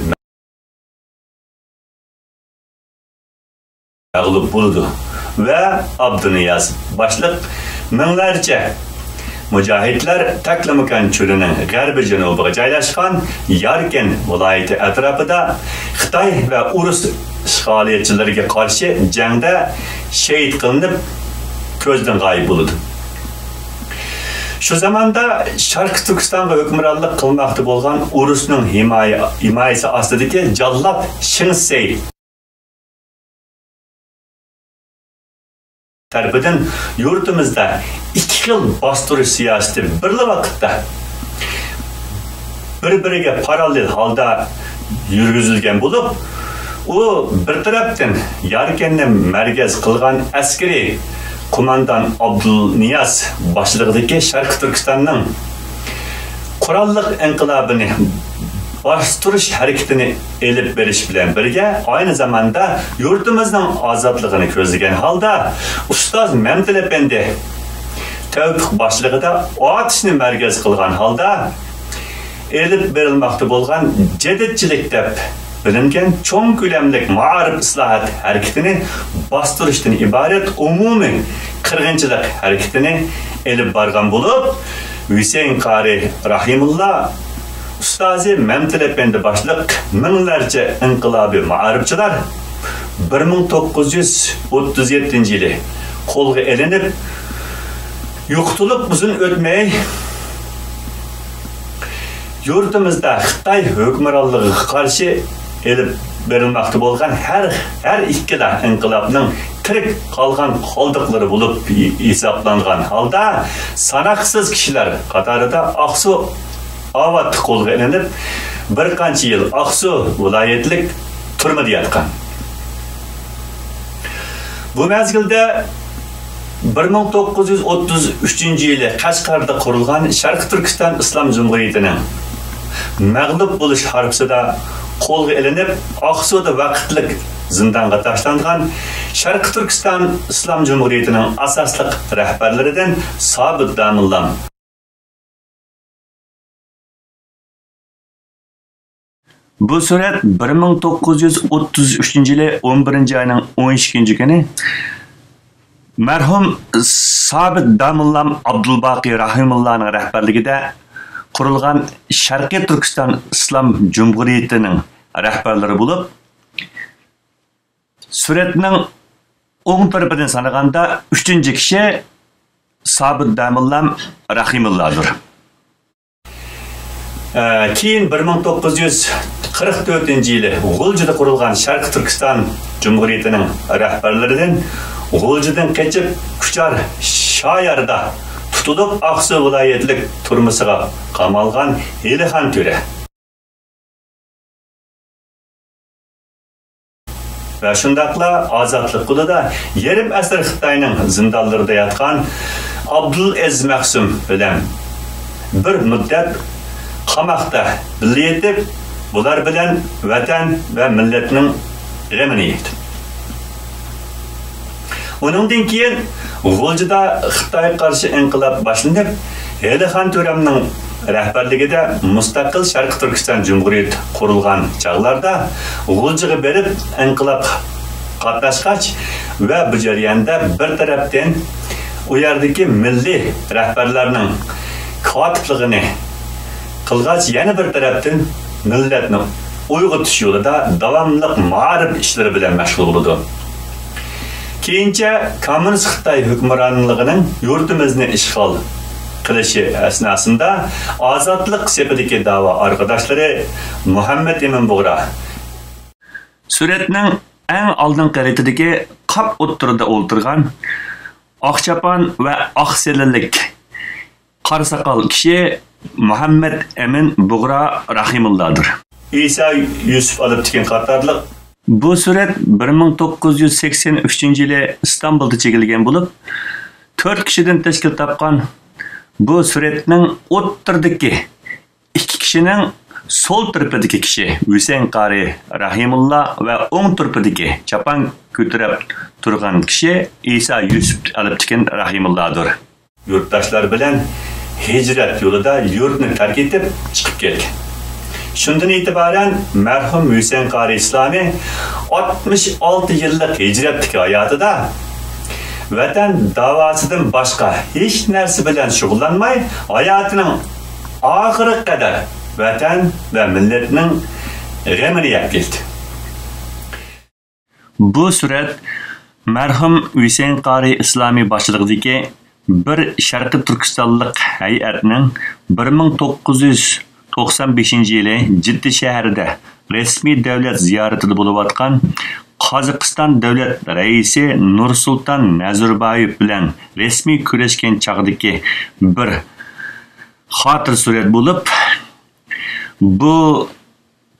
مەغلۇپ بولىدۇ ۋە ئابدۇنىياز باشلىق مىڭلارچە مۇجاھىدلار تاكلىماكان چۆلىنىڭ غەربىي جەنۇبىغا جايلاشقان ياركەن ۋىلايىتى ئەتراپىدا خىتاي ۋە ئۇرۇس ئىشغالىيەتچىلىرىگە قارشى جەڭدە شېھىت قىلىنىپ، كۆزدىن غايىب بولىدۇ. شۇ زاماندا شەرقىي تۈركىستانغا ھۆكۈمرانلىق قىلماقتا بولغان ئۇرۇسنىڭ ھىمايە، ھىمايىسى ئاستىدىكى جاللات شېڭ سەي تەرىپىدىن يۇرتىمىزدا ئىككى خىل باستۇرۇش سىياسىتى بىرلا ۋاقىتتا بىر-بىرىگە پاراللېل ھالدا يۈرگۈزۈلگەن بولۇپ، ئۇ بىر تەرەپتىن ياركەننى مەركەز قىلغان ئەسكىرىي قوماندان ئابدۇلنىياز باشلىقىدىكى شەرقىي تۈركىستاننىڭ قوراللىق ئىنقىلابىنى باستۇرۇش ھەرىكىتىنى ئېلىپ بېرىش بىلەن بىرگە، ئاينى زاماندا يۇرتىمىزنىڭ ئازادلىقىنى كۆزلىگەن ھالدا، ئۇستاز مەمتىلى ئەپەندى تەۋپىق باشچىلىقىدا ئاتۇشنى مەركەز قىلغان ھالدا ئېلىپ بېرىلماقتا بولغان جەدىدچىلىك دەپ بىلىنگەن چوڭ كۆلەملىك مائارىپ ئىسلاھات ھەرىكىتىنى باستۇرۇشتىن ئىبارەت ئومۇمىي قىرغىنچىلىق ھەرىكىتىنى ئېلىپ بارغان بولۇپ، ھۈسەيىن قارى رەھىمۇللا ئۇستازى مەمتىلى ئەپەندى باشلىق مىڭلارچە ئىنقىلابىي مائارىپچىلار بىر مىڭ توققۇز يۈز ئوتتۇز يەتتىنچى يىلى قولغا ئېلىنىپ، يوقىتىلىپ ئۇزۇن ئۆتمەي، يۇرتىمىزدا خىتاي ھۆكۈمرانلىقىغا قارشى ئېلىپ بېرىلماقتا بولغان ھەر، ھەر ئىككىلا ئىنقىلابنىڭ تىرىك قالغان قالدۇقلىرى بولۇپ ھېسابلانغان ھالدا، ساناقسىز كىشىلەر قاتارىدا ئاقسۇ ئاۋات قولغا ئېلىنىپ، بىر قانچە يىل ئاقسۇ ۋىلايەتلىك تۈرمىدە ياتقان. بۇ مەزگىلدە بىر مىڭ توققۇز يۈز ئوتتۇز ئۈچىنچى يىلى قەشقەردە قۇرۇلغان شەرقىي تۈركىستان ئىسلام جۇمھۇرىيىتىنىڭ مەغلۇپ بولۇش ھارپىسىدا قولغا ئېلىنىپ، ئاقسۇدا ۋاقىتلىق زىندانغا تاشلانغان شەرقىي تۈركىستان ئىسلام جۇمھۇرىيىتىنىڭ ئاساسلىق رەھبەرلىرىدىن سابىت داموللام. بۇ سۈرەت بىر مىڭ توققۇز يۈز ئوتتۇز ئۈچىنچى يىلى ئون بىرىنچى ئاينىڭ ئون ئىككىنچى كۈنى مەرھۇم سابىت داموللام ئابدۇلباقى رەھىمۇللانىڭ رەھبەرلىكىدە قۇرۇلغان شەرقىي تۈركىستان ئىسلام جۇمھۇرىيىتىنىڭ رەھبەرلىرى بولۇپ، سۈرەتنىڭ ئوڭ تەرىپىدىن سانىغاندا ئۈچىنچى كىشى سابىت داموللام رەھىمۇللادۇر. ئە، كېيىن بىر مىڭ توققۇز يۈز قىرىق تۆتىنچى يىلى غۇلجىدا قۇرۇلغان شەرقىي تۈركىستان جۇمھۇرىيىتىنىڭ رەھبەرلىرىدىن غۇلجىدىن قېچىپ، كۇچار شاياردا تۇتۇلۇپ، ئاقسۇ ۋىلايەتلىك تۈرمىسىغا قامالغان ھېلىخان تۆرە. ۋە شۇنداقلا ئازادلىق گۈلىدا يېرىم ئەسىر خىتاينىڭ زىندانلىرىدا ياتقان ئابدۇلئەزىز مەخسۇم بىلەن بىر مۇددەت قاماقتا بىللە يېتىپ، بۇلار بىلەن ۋەتەن ۋە مىللەتنىڭ غېمىنى يەيدۇ. ئۇنىڭدىن كېيىن غۇلجىدا خىتايغا قارشى ئىنقىلاب باشلىنىپ، ھېلىخان تۆرەمنىڭ رەھبەرلىكىدە مۇستەقىل شەرقىي تۈركىستان جۇمھۇرىيىتى قۇرۇلغان چاغلاردا، غۇلجىغا بېرىپ ئىنقىلابقا قاتناشقاچ ۋە بۇ جەرياندا بىر تەرەپتىن ئۇ يەردىكى مىللىي رەھبەرلەرنىڭ كاتىپلىقىنى قىلغاچ، يەنە بىر تەرەپتىن مىللەتنى ئويغىتىش يولىدا داۋاملىق مائارىپ ئىشلىرى بىلەن مەشغۇل بولىدۇ. كېيىنچە كوممۇنىست خىتاي ھۆكۈمرانلىقىنىڭ يۇرتىمىزنى ئىشغال قىلىشى ئەسناسىندا ئازادلىق سېپىدىكى داۋا ئارقىداشلىرى مۇھەممەت ئىمىن بۇغرا. سۈرەتنىڭ ئەڭ ئالدىنقى رېتىدىكى قاپ ئوتتۇرىدا ئولتۇرغان ئاق چاپان ۋە ئاق سېلىنلىك قارا ساقال كىشى مۇھەممەت ئەمىن بۇغرا رەھىمۇللادۇر. ئىسا يۈسۈپ ئالپتېكىن قاتارلىق. بۇ سۈرەت بىر مىڭ توققۇز يۈز سەكسەن ئۈچىنچى يىلى ئىستانبۇلدا چېكىلگەن بولۇپ، تۆت كىشىدىن تەشكىل تاپقان بۇ سۈرەتنىڭ ئوتتۇرىدىكى ئىككى كىشىنىڭ سول تەرىپىدىكى كىشى ھۈسەيىن قارى رەھىمۇللا ۋە ئوڭ تەرىپىدىكى چاپان كۆتۈرۈپ تۇرغان كىشى ئىسا يۈسۈپ ئالپتېكىن رەھىمۇللادۇر. يۇرتداشلار بىلەن ھىجرەت يولىدا يۇرتنى تەرك ئېتىپ چىقىپ كەتكەن. شۇندىن ئېتىبارەن مەرھۇم ھۈسەيىن قارى ئىسلامى ئاتمىش ئالتە يىللىق ھىجرەتتىكى ھاياتىدا ۋەتەن داۋاسىدىن باشقا ھېچ نەرسە بىلەن شۇغۇللانماي، ھاياتىنىڭ ئاخىرىغا قەدەر ۋەتەن ۋە مىللەتنىڭ غېمىنى يەپ كەلدى. بۇ سۈرەت مەرھۇم ھۈسەيىن قارى ئىسلامى باشچىلىقىدىكى بىر شەرقىي تۈركىستانلىق ھەيئەتنىڭ بىر مىڭ توققۇز يۈز توقسان بەشىنچى يىلى جىددە شەھىرىدە رەسمىي دۆلەت زىيارىتىدە بولۇۋاتقان قازاقىستان دۆلەت رەئىسى نۇرسۇلتان نەزەربايېۋ بىلەن رەسمىي كۆرۈشكەن چاغدىكى بىر خاتىرە سۈرەت بولۇپ، بۇ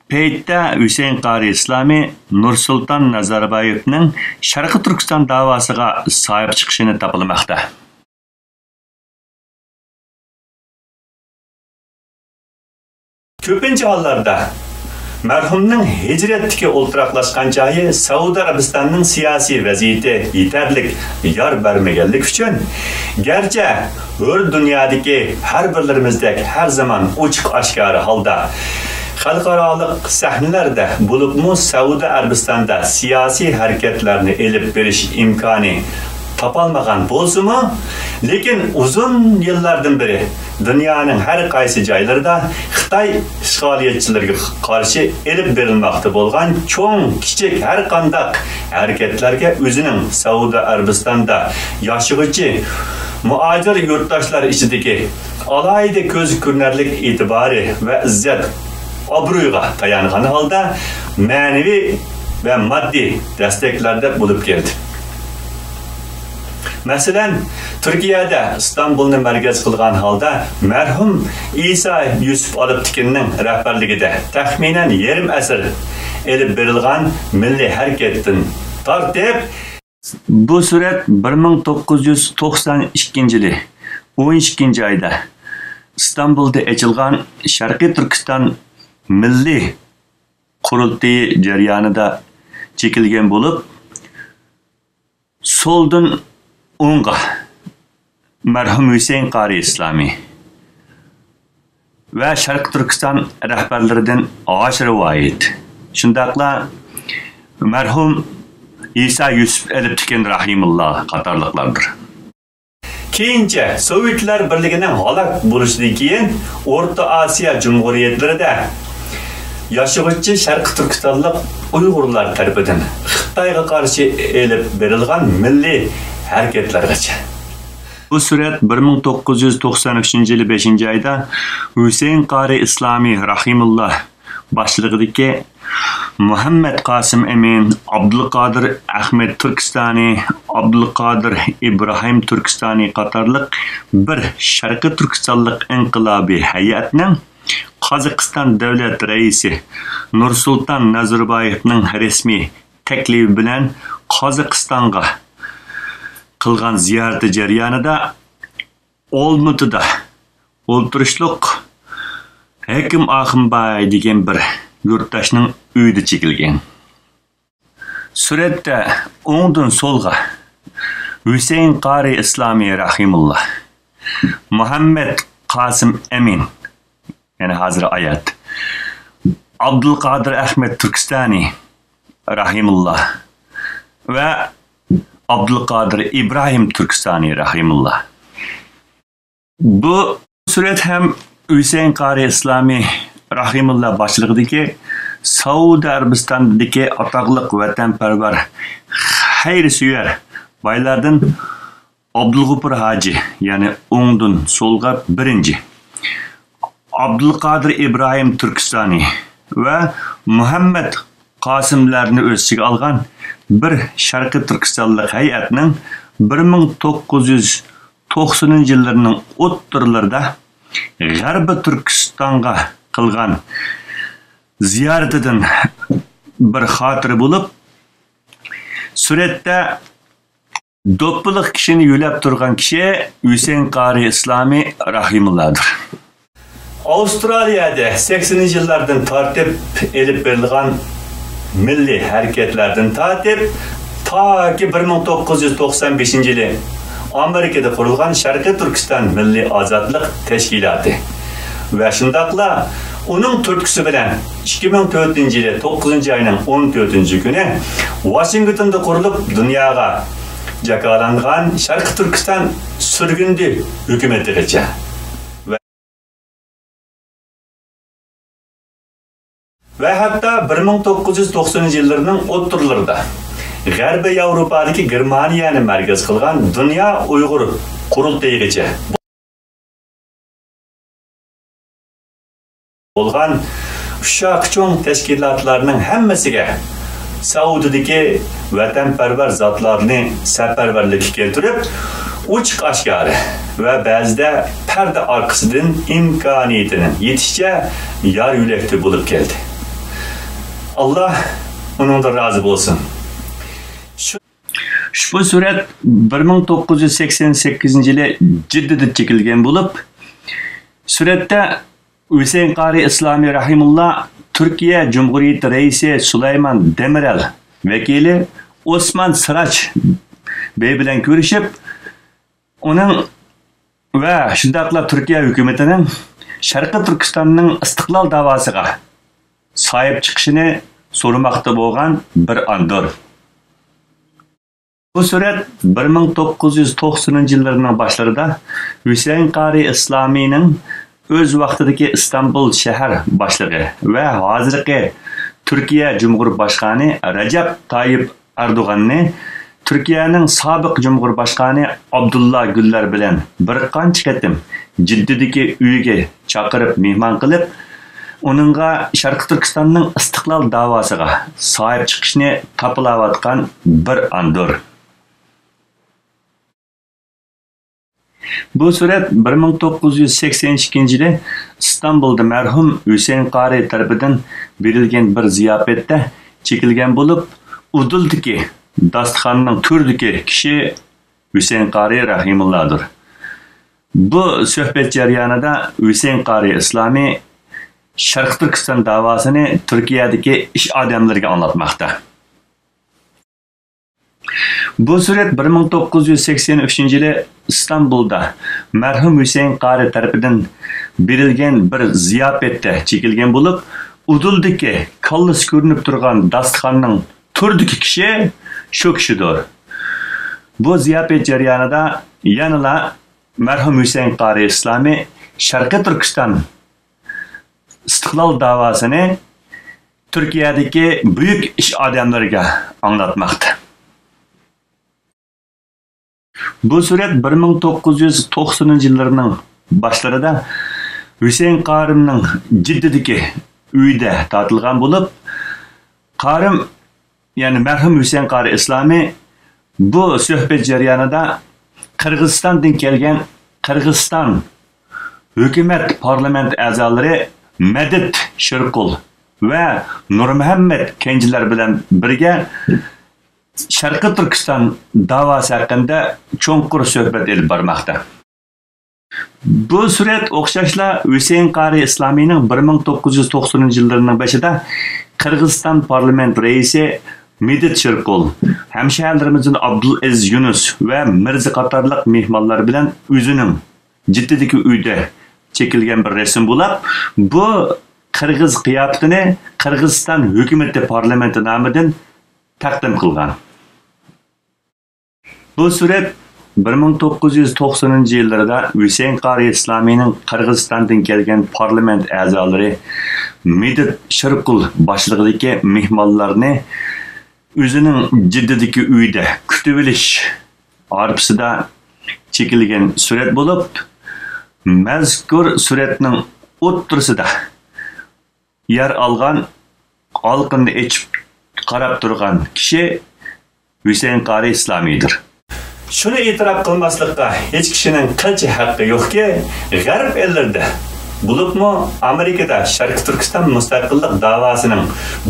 پەيتتە ھۈسەيىن قارى ئىسلامى نۇرسۇلتان نەزەربايېۋنىڭ شەرقىي تۈركىستان داۋاسىغا ساھىب چىقىشىنى تاپىلماقتا. كۆپىنچە ھاللاردا مەرھۇمنىڭ ھىجرەتتىكى ئولتۇراقلاشقان جايى سەئۇدى ئەرەبىستاننىڭ سىياسىي ۋەزىيىتى يېتەرلىك يار بەرمىگەنلىكى ئۈچۈن، گەرچە ھۆر دۇنيادىكى ھەر بىرلىرىمىزدەك ھەر زامان ئوچۇق-ئاشكارا ھالدا خەلقئارالىق سەھنىلەردە، بولۇپمۇ سەئۇدى ئەرەبىستاندا سىياسىي ھەرىكەتلەرنى ئېلىپ بېرىش ئىمكانى تاپالمىغان بولسىمۇ، لېكىن ئۇزۇن يىللاردىن بېرى دۇنيانىڭ ھەر قايسى جايلىرىدا خىتاي ئىشغالىيەتچىلىرىگە قارشى ئېلىپ بېرىلماقتا بولغان چوڭ، كىچىك ھەر قانداق ھەرىكەتلەرگە ئۆزىنىڭ سەئۇدى ئەرەبىستاندا ياشىغۇچى مۇھاجىر يۇرتداشلار ئىچىدىكى ئالاھىدە كۆز كۆرۈنەرلىك ئېتىبارى ۋە ئىززەت ئابرۇيىغا تايانغان ھالدا مەنىۋى ۋە ماددىي دەستەكلەردە بولۇپ كەلدى. مەسىلەن، تۈركىيەدە ئىستانبۇلنى مەركەز قىلغان ھالدا مەرھۇم ئىسا يۈسۈپ ئالپتېكىننىڭ رەھبەرلىكىدە تەخمىنەن يېرىم ئەسىر ئېلىپ بېرىلغان مىللىي ھەرىكەتتىن تارتىپ، بۇ سۈرەت بىر مىڭ توققۇز يۈز توقسان ئىككىنچى يىلى ئون ئىككىنچى ئايدا ئىستانبۇلدا ئېچىلغان شەرقىي تۈركىستان مىللىي قۇرۇلتىيى جەريانىدا چېكىلگەن بولۇپ، سولدىن ئوڭغا مەرھۇم ھۈسەيىن قارى ئىسلامى ۋە شەرقىي تۈركىستان رەھبەرلىرىدىن ھاشىم رىۋايەت، شۇنداقلا مەرھۇم ئىسا يۈسۈپ ئەلپتېكىن رەھىمۇللا قاتارلىقلاردۇر. كېيىنچە سوۋېتلار بىرلىكىنىڭ ھالاك بولۇشىدىن كېيىن ئورتا ئاسىيا جۇمھۇرىيەتلىرىدە ياشىغۇچى شەرقىي تۈركىستانلىق ئۇيغۇرلار تەرىپىدىن خىتايغا قارشى ئېلىپ بېرىلغان مىللىي ھەرىكەتلەرگىچە. بۇ سۈرەت بىر مىڭ توققۇز يۈز توقسان ئۈچىنچى يىلى بەشىنچى ئايدا ھۈسەيىن قارى ئىسلامى رەھىمۇللا باشچىلىقىدىكى مۇھەممەد قاسىم ئەمىن، ئابدۇلقادىر ئەخمەت تۈركىستانى، ئابدۇلقادىر ئىبراھىم تۈركىستانى قاتارلىق بىر شەرقىي تۈركىستانلىق ئىنقىلابىي ھەيئەتنىڭ قازاقىستان دۆلەت رەئىسى نۇرسۇلتان نازاربايېۋنىڭ رەسمىي تەكلىپى بىلەن قازاقىستانغا قىلغان زىيارىتى جەريانىدا ئالمۇتىدا ئولتۇرۇشلۇق ھېكىم ئاخۇنباي دېگەن بىر يۇرتداشنىڭ ئۆيىدە چېكىلگەن. سۈرەتتە ئوڭدىن سولغا ھۈسەيىن قارى ئىسلامى رەھىمۇللا، مۇھەممەد قاسىم ئەمىن، يەنى ھازىر ھايات، ئابدۇلقادىر ئەخمەت تۈركىستانى رەھىمۇللا ۋە ئابدۇلقادىر ئىبراھىم تۈركىستانى رەھىمۇللا. بۇ سۈرەت ھەم ھۈسەيىن قارى ئىسلامى رەھىمۇللا باشچىلىقىدىكى سەئۇدى ئەرەبىستاندىكى ئاتاقلىق ۋەتەنپەرۋەر، خەيرسۆيەر بايلاردىن ئابدۇلغوپۇر ھاجى، يەنى ئوڭدىن سولغا بىرىنچى، ئابدۇلقادىر ئىبراھىم تۈركىستانى ۋە مۇھەممەد قاسىملارنى ئۆز ئىچىگە ئالغان بىر شەرقىي تۈركىستانلىق ھەيئەتنىڭ بىر مىڭ توققۇز يۈز توقسىنىنچى يىللىرىنىڭ ئوتتۇرىلىرىدا غەربىي تۈركىستانغا قىلغان زىيارىتىدىن بىر خاتىرە بولۇپ، سۈرەتتە دوپپىلىق كىشىنى يۆلەپ تۇرغان كىشى ھۈسەيىن قارى ئىسلامى رەھىمۇللادۇر. ئاۋسترالىيەدە سەكسىنىنچى يىللاردىن تارتىپ ئېلىپ بېرىلغان مىللىي ھەرىكەتلەردىن تارتىپ، تاكى بىر مىڭ توققۇز يۈز توقسان بەشىنچى يىلى ئامېرىكىدا قۇرۇلغان شەرقىي تۈركىستان مىللىي ئازادلىق تەشكىلاتى ۋە شۇنداقلا ئۇنىڭ تۈرتكىسى بىلەن ئىككى مىڭ تۆتىنچى يىلى توققۇزىنچى ئاينىڭ ئون تۆتىنچى كۈنى ۋاشىنگتوندا قۇرۇلۇپ، دۇنياغا جاكارلانغان شەرقىي تۈركىستان سۈرگۈندە ھۆكۈمىتىگىچە ۋە ۋە ھەتتا بىر مىڭ توققۇز يۈز توقسىنىنچى يىللىرىنىڭ ئوتتۇرىلىرىدا غەربىي ياۋروپادىكى گېرمانىيەنى مەركەز قىلغان دۇنيا ئۇيغۇر قۇرۇلتىيىغىچە بولغان ئۇششاق چوڭ تەشكىلاتلارنىڭ ھەممىسىگە سەئۇدىدىكى ۋەتەنپەرۋەر زاتلارنى سەپەرۋەرلىككە كەلتۈرۈپ، ئوچۇق-ئاشكارا ۋە بەزىدە پەردە ئارقىسىدىن ئىمكانىيىتىنىڭ يېتىشىچە يار يۆلەكتە بولۇپ كەلدى. ئاللا ئۇنىڭدىن رازى بولسۇن. شۇ، ئۇشبۇ سۈرەت بىر مىڭ توققۇز يۈز سەكسەن سەككىزىنچى يىلى جىددىدە چېكىلگەن بولۇپ، سۈرەتتە ھۈسەيىن قارى ئىسلامى رەھىمۇللا تۈركىيە جۇمھۇرىيىتى رەئىسى سۇلايمان دېمىرەل ۋەكىلى ئوسمان سىراج بەي بىلەن كۆرۈشۈپ، ئۇنىڭ ۋە شۇنداقلا تۈركىيە ھۆكۈمىتىنىڭ شەرقىي تۈركىستاننىڭ ئىستىقلال داۋاسىغا ساھىب چىقىشىنى سورىماقتا بولغان بىر ئاندۇر. بۇ سۈرەت بىر مىڭ توققۇز يۈز توقسىنىنچى يىللىرىنىڭ باشلىرىدا ھۈسەيىن قارى ئىسلامىنىڭ ئۆز ۋاقتىدىكى ئىستانبۇل شەھەر باشلىقى ۋە ھازىرقى تۈركىيە جۇمھۇر باشقانى رەجەپ تايىپ ئەردوغاننى تۈركىيەنىڭ سابىق جۇمھۇر باشقانى ئابدۇللا گۈللەر بىلەن بىر قانچە قېتىم جىددىدىكى ئۆيىگە چاقىرىپ مېھمان قىلىپ، ئۇنىڭغا شەرقىي تۈركىستاننىڭ ئىستىقلال داۋاسىغا ساھىب چىقىشنى تاپىلاۋاتقان بىر ئاندۇر. بۇ سۈرەت بىر مىڭ توققۇز يۈز سەكسەن ئىككىنچى يىلى ئىستانبۇلدا مەرھۇم ھۈسەيىن قارى تەرىپىدىن بېرىلگەن بىر زىياپەتتە چېكىلگەن بولۇپ، ئۇدۇلدىكى داستىخاننىڭ تۈرىدىكى كىشى ھۈسەيىن قارى رەھىمۇللادۇر. بۇ سۆھبەت جەريانىدا ھۈسەيىن قارى ئىسلامى شەرقىي تۈركىستان داۋاسىنى تۈركىيەدىكى ئىش ئادەملىرىگە ئاڭلاتماقتا. بۇ سۈرەت بىر مىڭ توققۇز يۈز سەكسەن ئۈچىنچى يىلى ئىستانبۇلدا مەرھۇم ھۈسەيىن قارى تەرىپىدىن بېرىلگەن بىر زىياپەتتە چېكىلگەن بولۇپ، ئۇدۇلدىكى كاللىسى كۆرۈنۈپ تۇرغان داستىخاننىڭ تۈرىدىكى كىشى شۇ كىشىدۇر. بۇ زىياپەت جەريانىدا يەنىلا مەرھۇم ھۈسەيىن قارى ئىسلامى شەرقىي تۈركىستان ئىستىقلال داۋاسىنى تۈركىيەدىكى بۈيۈك ئىش ئادەملىرىگە ئاڭلاتماقتا. بۇ سۈرەت بىر مىڭ توققۇز يۈز توقسىنىنچى يىللىرىنىڭ باشلىرىدا ھۈسەيىن قارىمنىڭ جىددىدىكى ئۆيىدە تارتىلغان بولۇپ، قارىم، يەنى مەرھۇم ھۈسەيىن قارى ئىسلامى بۇ سۆھبەت جەريانىدا قىرغىزىستاندىن كەلگەن قىرغىزىستان ھۆكۈمەت پارلامېنت ئەزالىرى مەدىت شىرقۇل ۋە نۇرمۇھەممەت كەنجىلەر بىلەن بىرگە شەرقىي تۈركىستان داۋاسى ھەققىدە چوڭقۇر سۆھبەت ئېلىپ بارماقتا. بۇ سۈرەت ئوخشاشلا ھۈسەيىن قارى ئىسلامىنىڭ بىر مىڭ توققۇز يۈز توقسىنىنچى يىللىرىنىڭ بېشىدا قىرغىزىستان پارلامېنت رەئىسى مىدىت شىرقۇل، ھەمشەھەرلىرىمىزدىن ئابدۇلئەزىز يۇنۇس ۋە مىرزا قاتارلىق مېھمانلار بىلەن ئۆزىنىڭ جىددىدىكى ئۆيىدە چېكىلگەن بىر رەسىم بولاپ، بۇ قىرغىز قىياپىتىنى قىرغىزىستان ھۆكۈمىتى پارلامېنتى نامىدىن تەقدىم قىلغان. بۇ سۈرەت بىر مىڭ توققۇز يۈز توقسىنىنچى يىللىرىدا ھۈسەيىن قارى ئىسلامىنىڭ قىرغىزىستاندىن كەلگەن پارلامېنت ئەزالىرى مىدىت شىرقۇل باشلىقىدىكى مېھمانلارنى ئۆزىنىڭ جىددىدىكى ئۆيىدە كۈتۈۋېلىش ھارپىسىدا چېكىلگەن سۈرەت بولۇپ، مەزكۇر سۈرەتنىڭ ئوتتۇرىسىدا يەر ئالغان، ئالىقىنى ئېچىپ قاراپ تۇرغان كىشى ھۈسەيىن قارى ئىسلامىيدۇر. شۇنى ئېتىراپ قىلماسلىققا ھېچ كىشىنىڭ قىلچە ھەققى يوقكى، غەرب ئەللىرىدە، بولۇپمۇ ئامېرىكىدا شەرقىي تۈركىستان مۇستەقىللىق داۋاسىنىڭ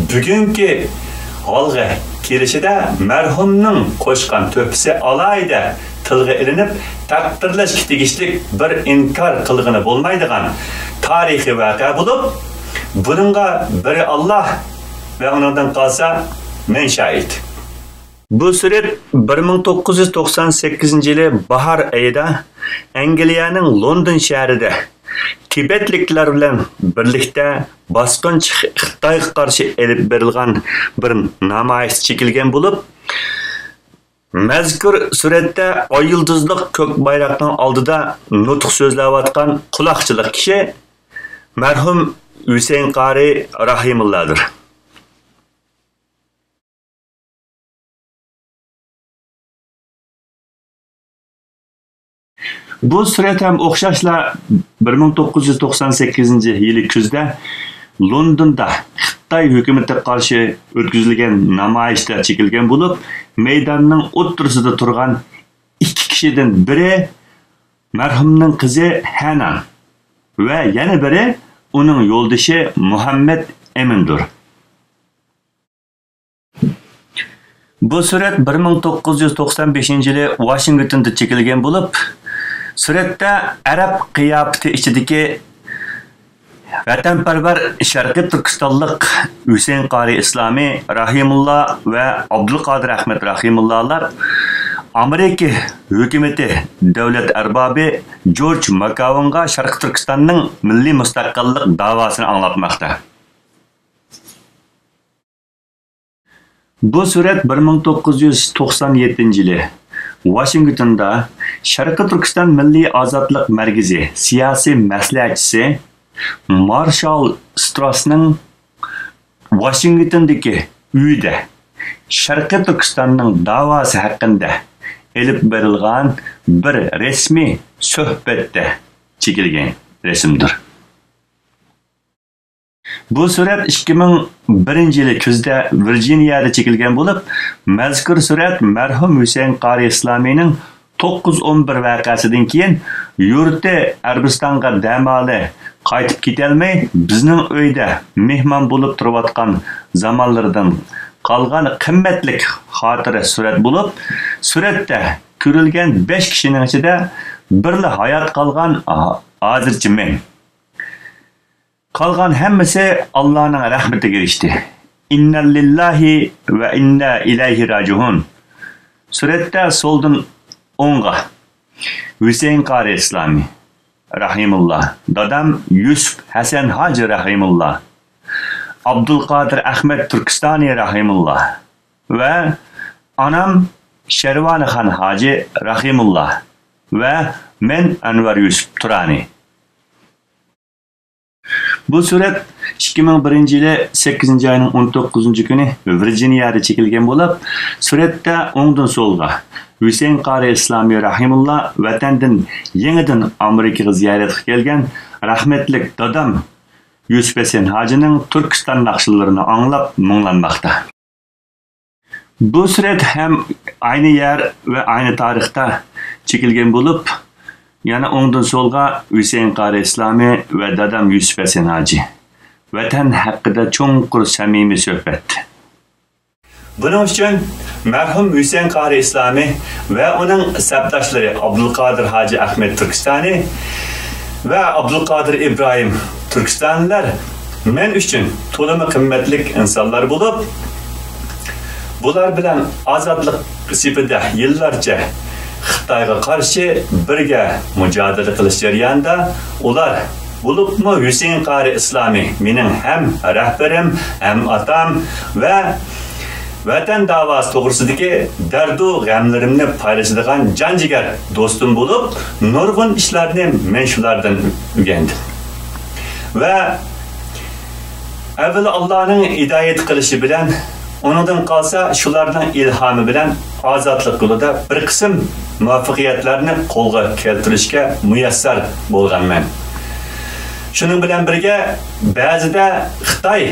بۈگۈنكى ھالغا كېلىشىدە مەرھۇمنىڭ قوشقان تۆھپىسى ئالاھىدە تىلغا ئېلىنىپ، تەقدىرلەشكە تېگىشلىك بىر ئىنكار قىلغىلى بولمايدىغان تارىخىي ۋەقە بولۇپ، بۇنىڭغا بىرى ئاللا ۋە ئۇنىڭدىن قالسا مەن شاھىت. بۇ سۈرەت بىر مىڭ توققۇز يۈز توقسان سەككىزىنچى يىلى باھار ئېيىدا ئەنگلىيەنىڭ لوندون شەھىرىدە تىبەتلىكلەر بىلەن بىرلىكتە باسقۇنچى خىتايغا قارشى ئېلىپ بېرىلغان بىر نامايىشتا چېكىلگەن بولۇپ، مەزكۇر سۈرەتتە ئاي يۇلتۇزلۇق كۆك بايراقنىڭ ئالدىدا نۇتۇق سۆزلەۋاتقان قۇلاقچىلىق كىشى مەرھۇم ھۈسەيىن قارى راھىمۇللادۇر. بۇ سۈرەت ھەم ئوخشاشلا بىر مىڭ توققۇز يۈز توقسان سەككىزىنچى يىلى كۈزدە لوندوندا خىتاي ھۆكۈمىتىگە قارشى ئۆتكۈزۈلگەن نامايىشتا چېكىلگەن بولۇپ، مەيداننىڭ ئوتتۇرىسىدا تۇرغان ئىككى كىشىدىن بىرى مەرھۇمنىڭ قىزى ھەنان ۋە يەنە بىرى ئۇنىڭ يولدىشى مۇھەممەد ئەمىندۇر. بۇ سۈرەت بىر مىڭ توققۇز يۈز توقسان بەشىنچى يىلى ۋاشىنگتوندا چېكىلگەن بولۇپ، سۈرەتتە ئەرەب قىياپىتى ئىچىدىكى ۋەتەنپەرۋەر شەرقىي تۈركىستانلىق ھۈسەيىن قارى ئىسلامى راھىمۇللا ۋە ئابدۇلقادىر ئەخمەت راھىمۇللالار ئامېرىكا ھۆكۈمىتى دۆلەت ئەربابى جورج ماكاۋنغا شەرقىي تۈركىستاننىڭ مىللىي مۇستەقىللىق داۋاسىنى ئاڭلاتماقتا. بۇ سۈرەت بىر مىڭ توققۇز يۈز توقسان يەتتىنچى يىلى ۋاشىنگتوندا شەرقىي تۈركىستان مىللىي ئازادلىق مەركىزى سىياسىي مەسلىھەتچىسى مارشال ستراسنىڭ ۋاشىنگتوندىكى ئۆيىدە شەرقىي تۈركىستاننىڭ داۋاسى ھەققىدە ئېلىپ بېرىلغان بىر رەسمىي سۆھبەتتە چېكىلگەن رەسىمدۇر. بۇ سۈرەت ئىككى مىڭ بىرىنچى يىلى كۈزدە ۋىرجىنىيەدە چېكىلگەن بولۇپ، مەزكۇر سۈرەت مەرھۇم ھۈسەيىن قارى ئىسلامىنىڭ توققۇز ئون بىر ۋەقەسىدىن كېيىن يۇرتى ئەربىستانغا دەم ئالە قايتىپ كېتەلمەي، بىزنىڭ ئۆيدە مېھمان بولۇپ تۇرۇۋاتقان زامانلىرىدىن قالغان قىممەتلىك خاتىرە سۈرەت بولۇپ، سۈرەتتە كۆرۈلگەن بەش كىشىنىڭ ئىچىدە بىرلا ھايات قالغان ھازىرچە مەن. قالغان ھەممىسى ئاللانىڭ رەھمىتىگە ئېرىشتى. ئىننالىللاھى ۋە ئىننا ئىلەيھى راجىئۇن. سۈرەتتە سولدىن ئوڭغا ھۈسەيىن قارى ئىسلامى راھىمۇللا، دادام يۈسۈپ ھەسەن ھاجى راھىمۇللا، ئابدۇلقادىر ئەخمەت تۈركىستانى راھىمۇللا ۋە ئانام شەرۋانىخان ھاجى راھىمۇللا ۋە مەن ئەنۋەر يۈسۈپ تۇرانى. بۇ سۈرەت ئىككى مىڭ بىرىنچى يىلى سەككىزىنچى ئاينىڭ ئون توققۇزىنچى كۈنى ۋىرجىنىيەدە چېكىلگەن بولۇپ، سۈرەتتە ئوڭدىن سولغا ھۈسەيىن قارى ئىسلامى راھىمۇللا ۋەتەندىن يېڭىدىن ئامېرىكىغا زىيارەتكە كەلگەن رەھمەتلىك دادام يۈسۈپ ھەسەن ھاجىنىڭ تۈركىستان ناخشىلىرىنى ئاڭلاپ مۇڭلانماقتا. بۇ سۈرەت ھەم ئەينى يەر ۋە ئەينى تارىختا چېكىلگەن بولۇپ، يەنە ئوڭدىن سولغا ھۈسەيىن قارى ئىسلامى ۋە دادام يۈسۈپ ھەسەن ھاجى. ۋەتەن ھەققىدە چوڭقۇر سەمىمىي سۆھبەت. بۇنىڭ ئۈچۈن مەرھۇم ھۈسەيىن قارى ئىسلامى ۋە ئۇنىڭ سەپداشلىرى ئابدۇلقادىر ھاجى ئەخمەت تۈركىستانى ۋە ئابدۇلقادىر ئىبراھىم تۈركىستانلىلار مەن ئۈچۈن تولىمۇ قىممەتلىك ئىنسانلار بولۇپ، بۇلار بىلەن ئازادلىق سېپىدە يىللارچە خىتايغا قارشى بىرگە مۇجادىلە قىلىش جەريانىدا ئۇلار، بولۇپمۇ ھۈسەيىن قارى ئىسلامى مېنىڭ ھەم رەھبىرىم، ھەم ئاتام ۋە ۋەتەن داۋاسى توغرىسىدىكى دەردۇ غەملىرىمنى پايلىشىدىغان جان جىگەر دوستۇم بولۇپ، نۇرغۇن ئىشلارنى مەن شۇلاردىن ئۆگەندىم. ۋە ئەۋۋەل ئاللانىڭ ھىدايەت قىلىشى بىلەن، ئۇنىڭدىن قالسا شۇلارنىڭ ئىلھامى بىلەن ئازادلىق يولىدا بىر قىسىم مۇۋەپپەقىيەتلەرنى قولغا كەلتۈرۈشكە مۇيەسسەر بولغانمەن. شۇنىڭ بىلەن بىرگە، بەزىدە خىتاي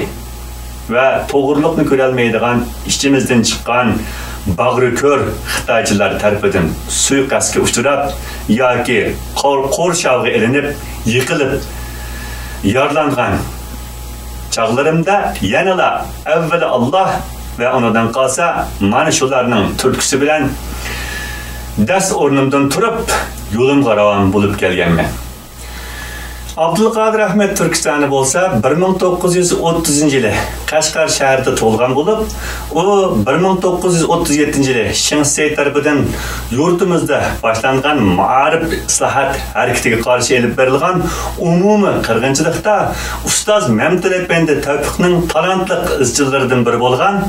ۋە توغرىلىقنى كۆرەلمەيدىغان ئىچىمىزدىن چىققان باغرى كۆر خىتايچىلار تەرىپىدىن سۇيىقەستكە ئۇچراپ ياكى قور-، قورشاۋغا ئېلىنىپ، يىقىلىپ، يارىلانغان چاغلىرىمدا يەنىلا ئەۋۋەل ئاللا ۋە ئۇنىڭدىن قالسا مانا شۇلارنىڭ تۈرتكىسى بىلەن دەس ئورنۇمدىن تۇرۇپ، يولۇمغا راۋان بولۇپ كەلگەنمەن. ئابدۇلقادىر ئەخمەت تۈركىستانى بولسا بىر مىڭ توققۇز يۈز ئوتتۇزىنچى يىلى قەشقەر شەھىرىدە تۇغۇلغان بولۇپ، ئۇ بىر مىڭ توققۇز يۈز ئوتتۇز يەتتىنچى يىلى شېڭ شىسەي تەرىپىدىن يۇرتىمىزدا باشلانغان مائارىپ ئىسلاھات ھەرىكىتىگە قارشى ئېلىپ بېرىلغان ئومۇمىي قىرغىنچىلىقتا ئۇستاز مەمتىلى ئەپەندى تەۋپىقنىڭ تالانتلىق ئىزچىللىرىدىن بىرى بولغان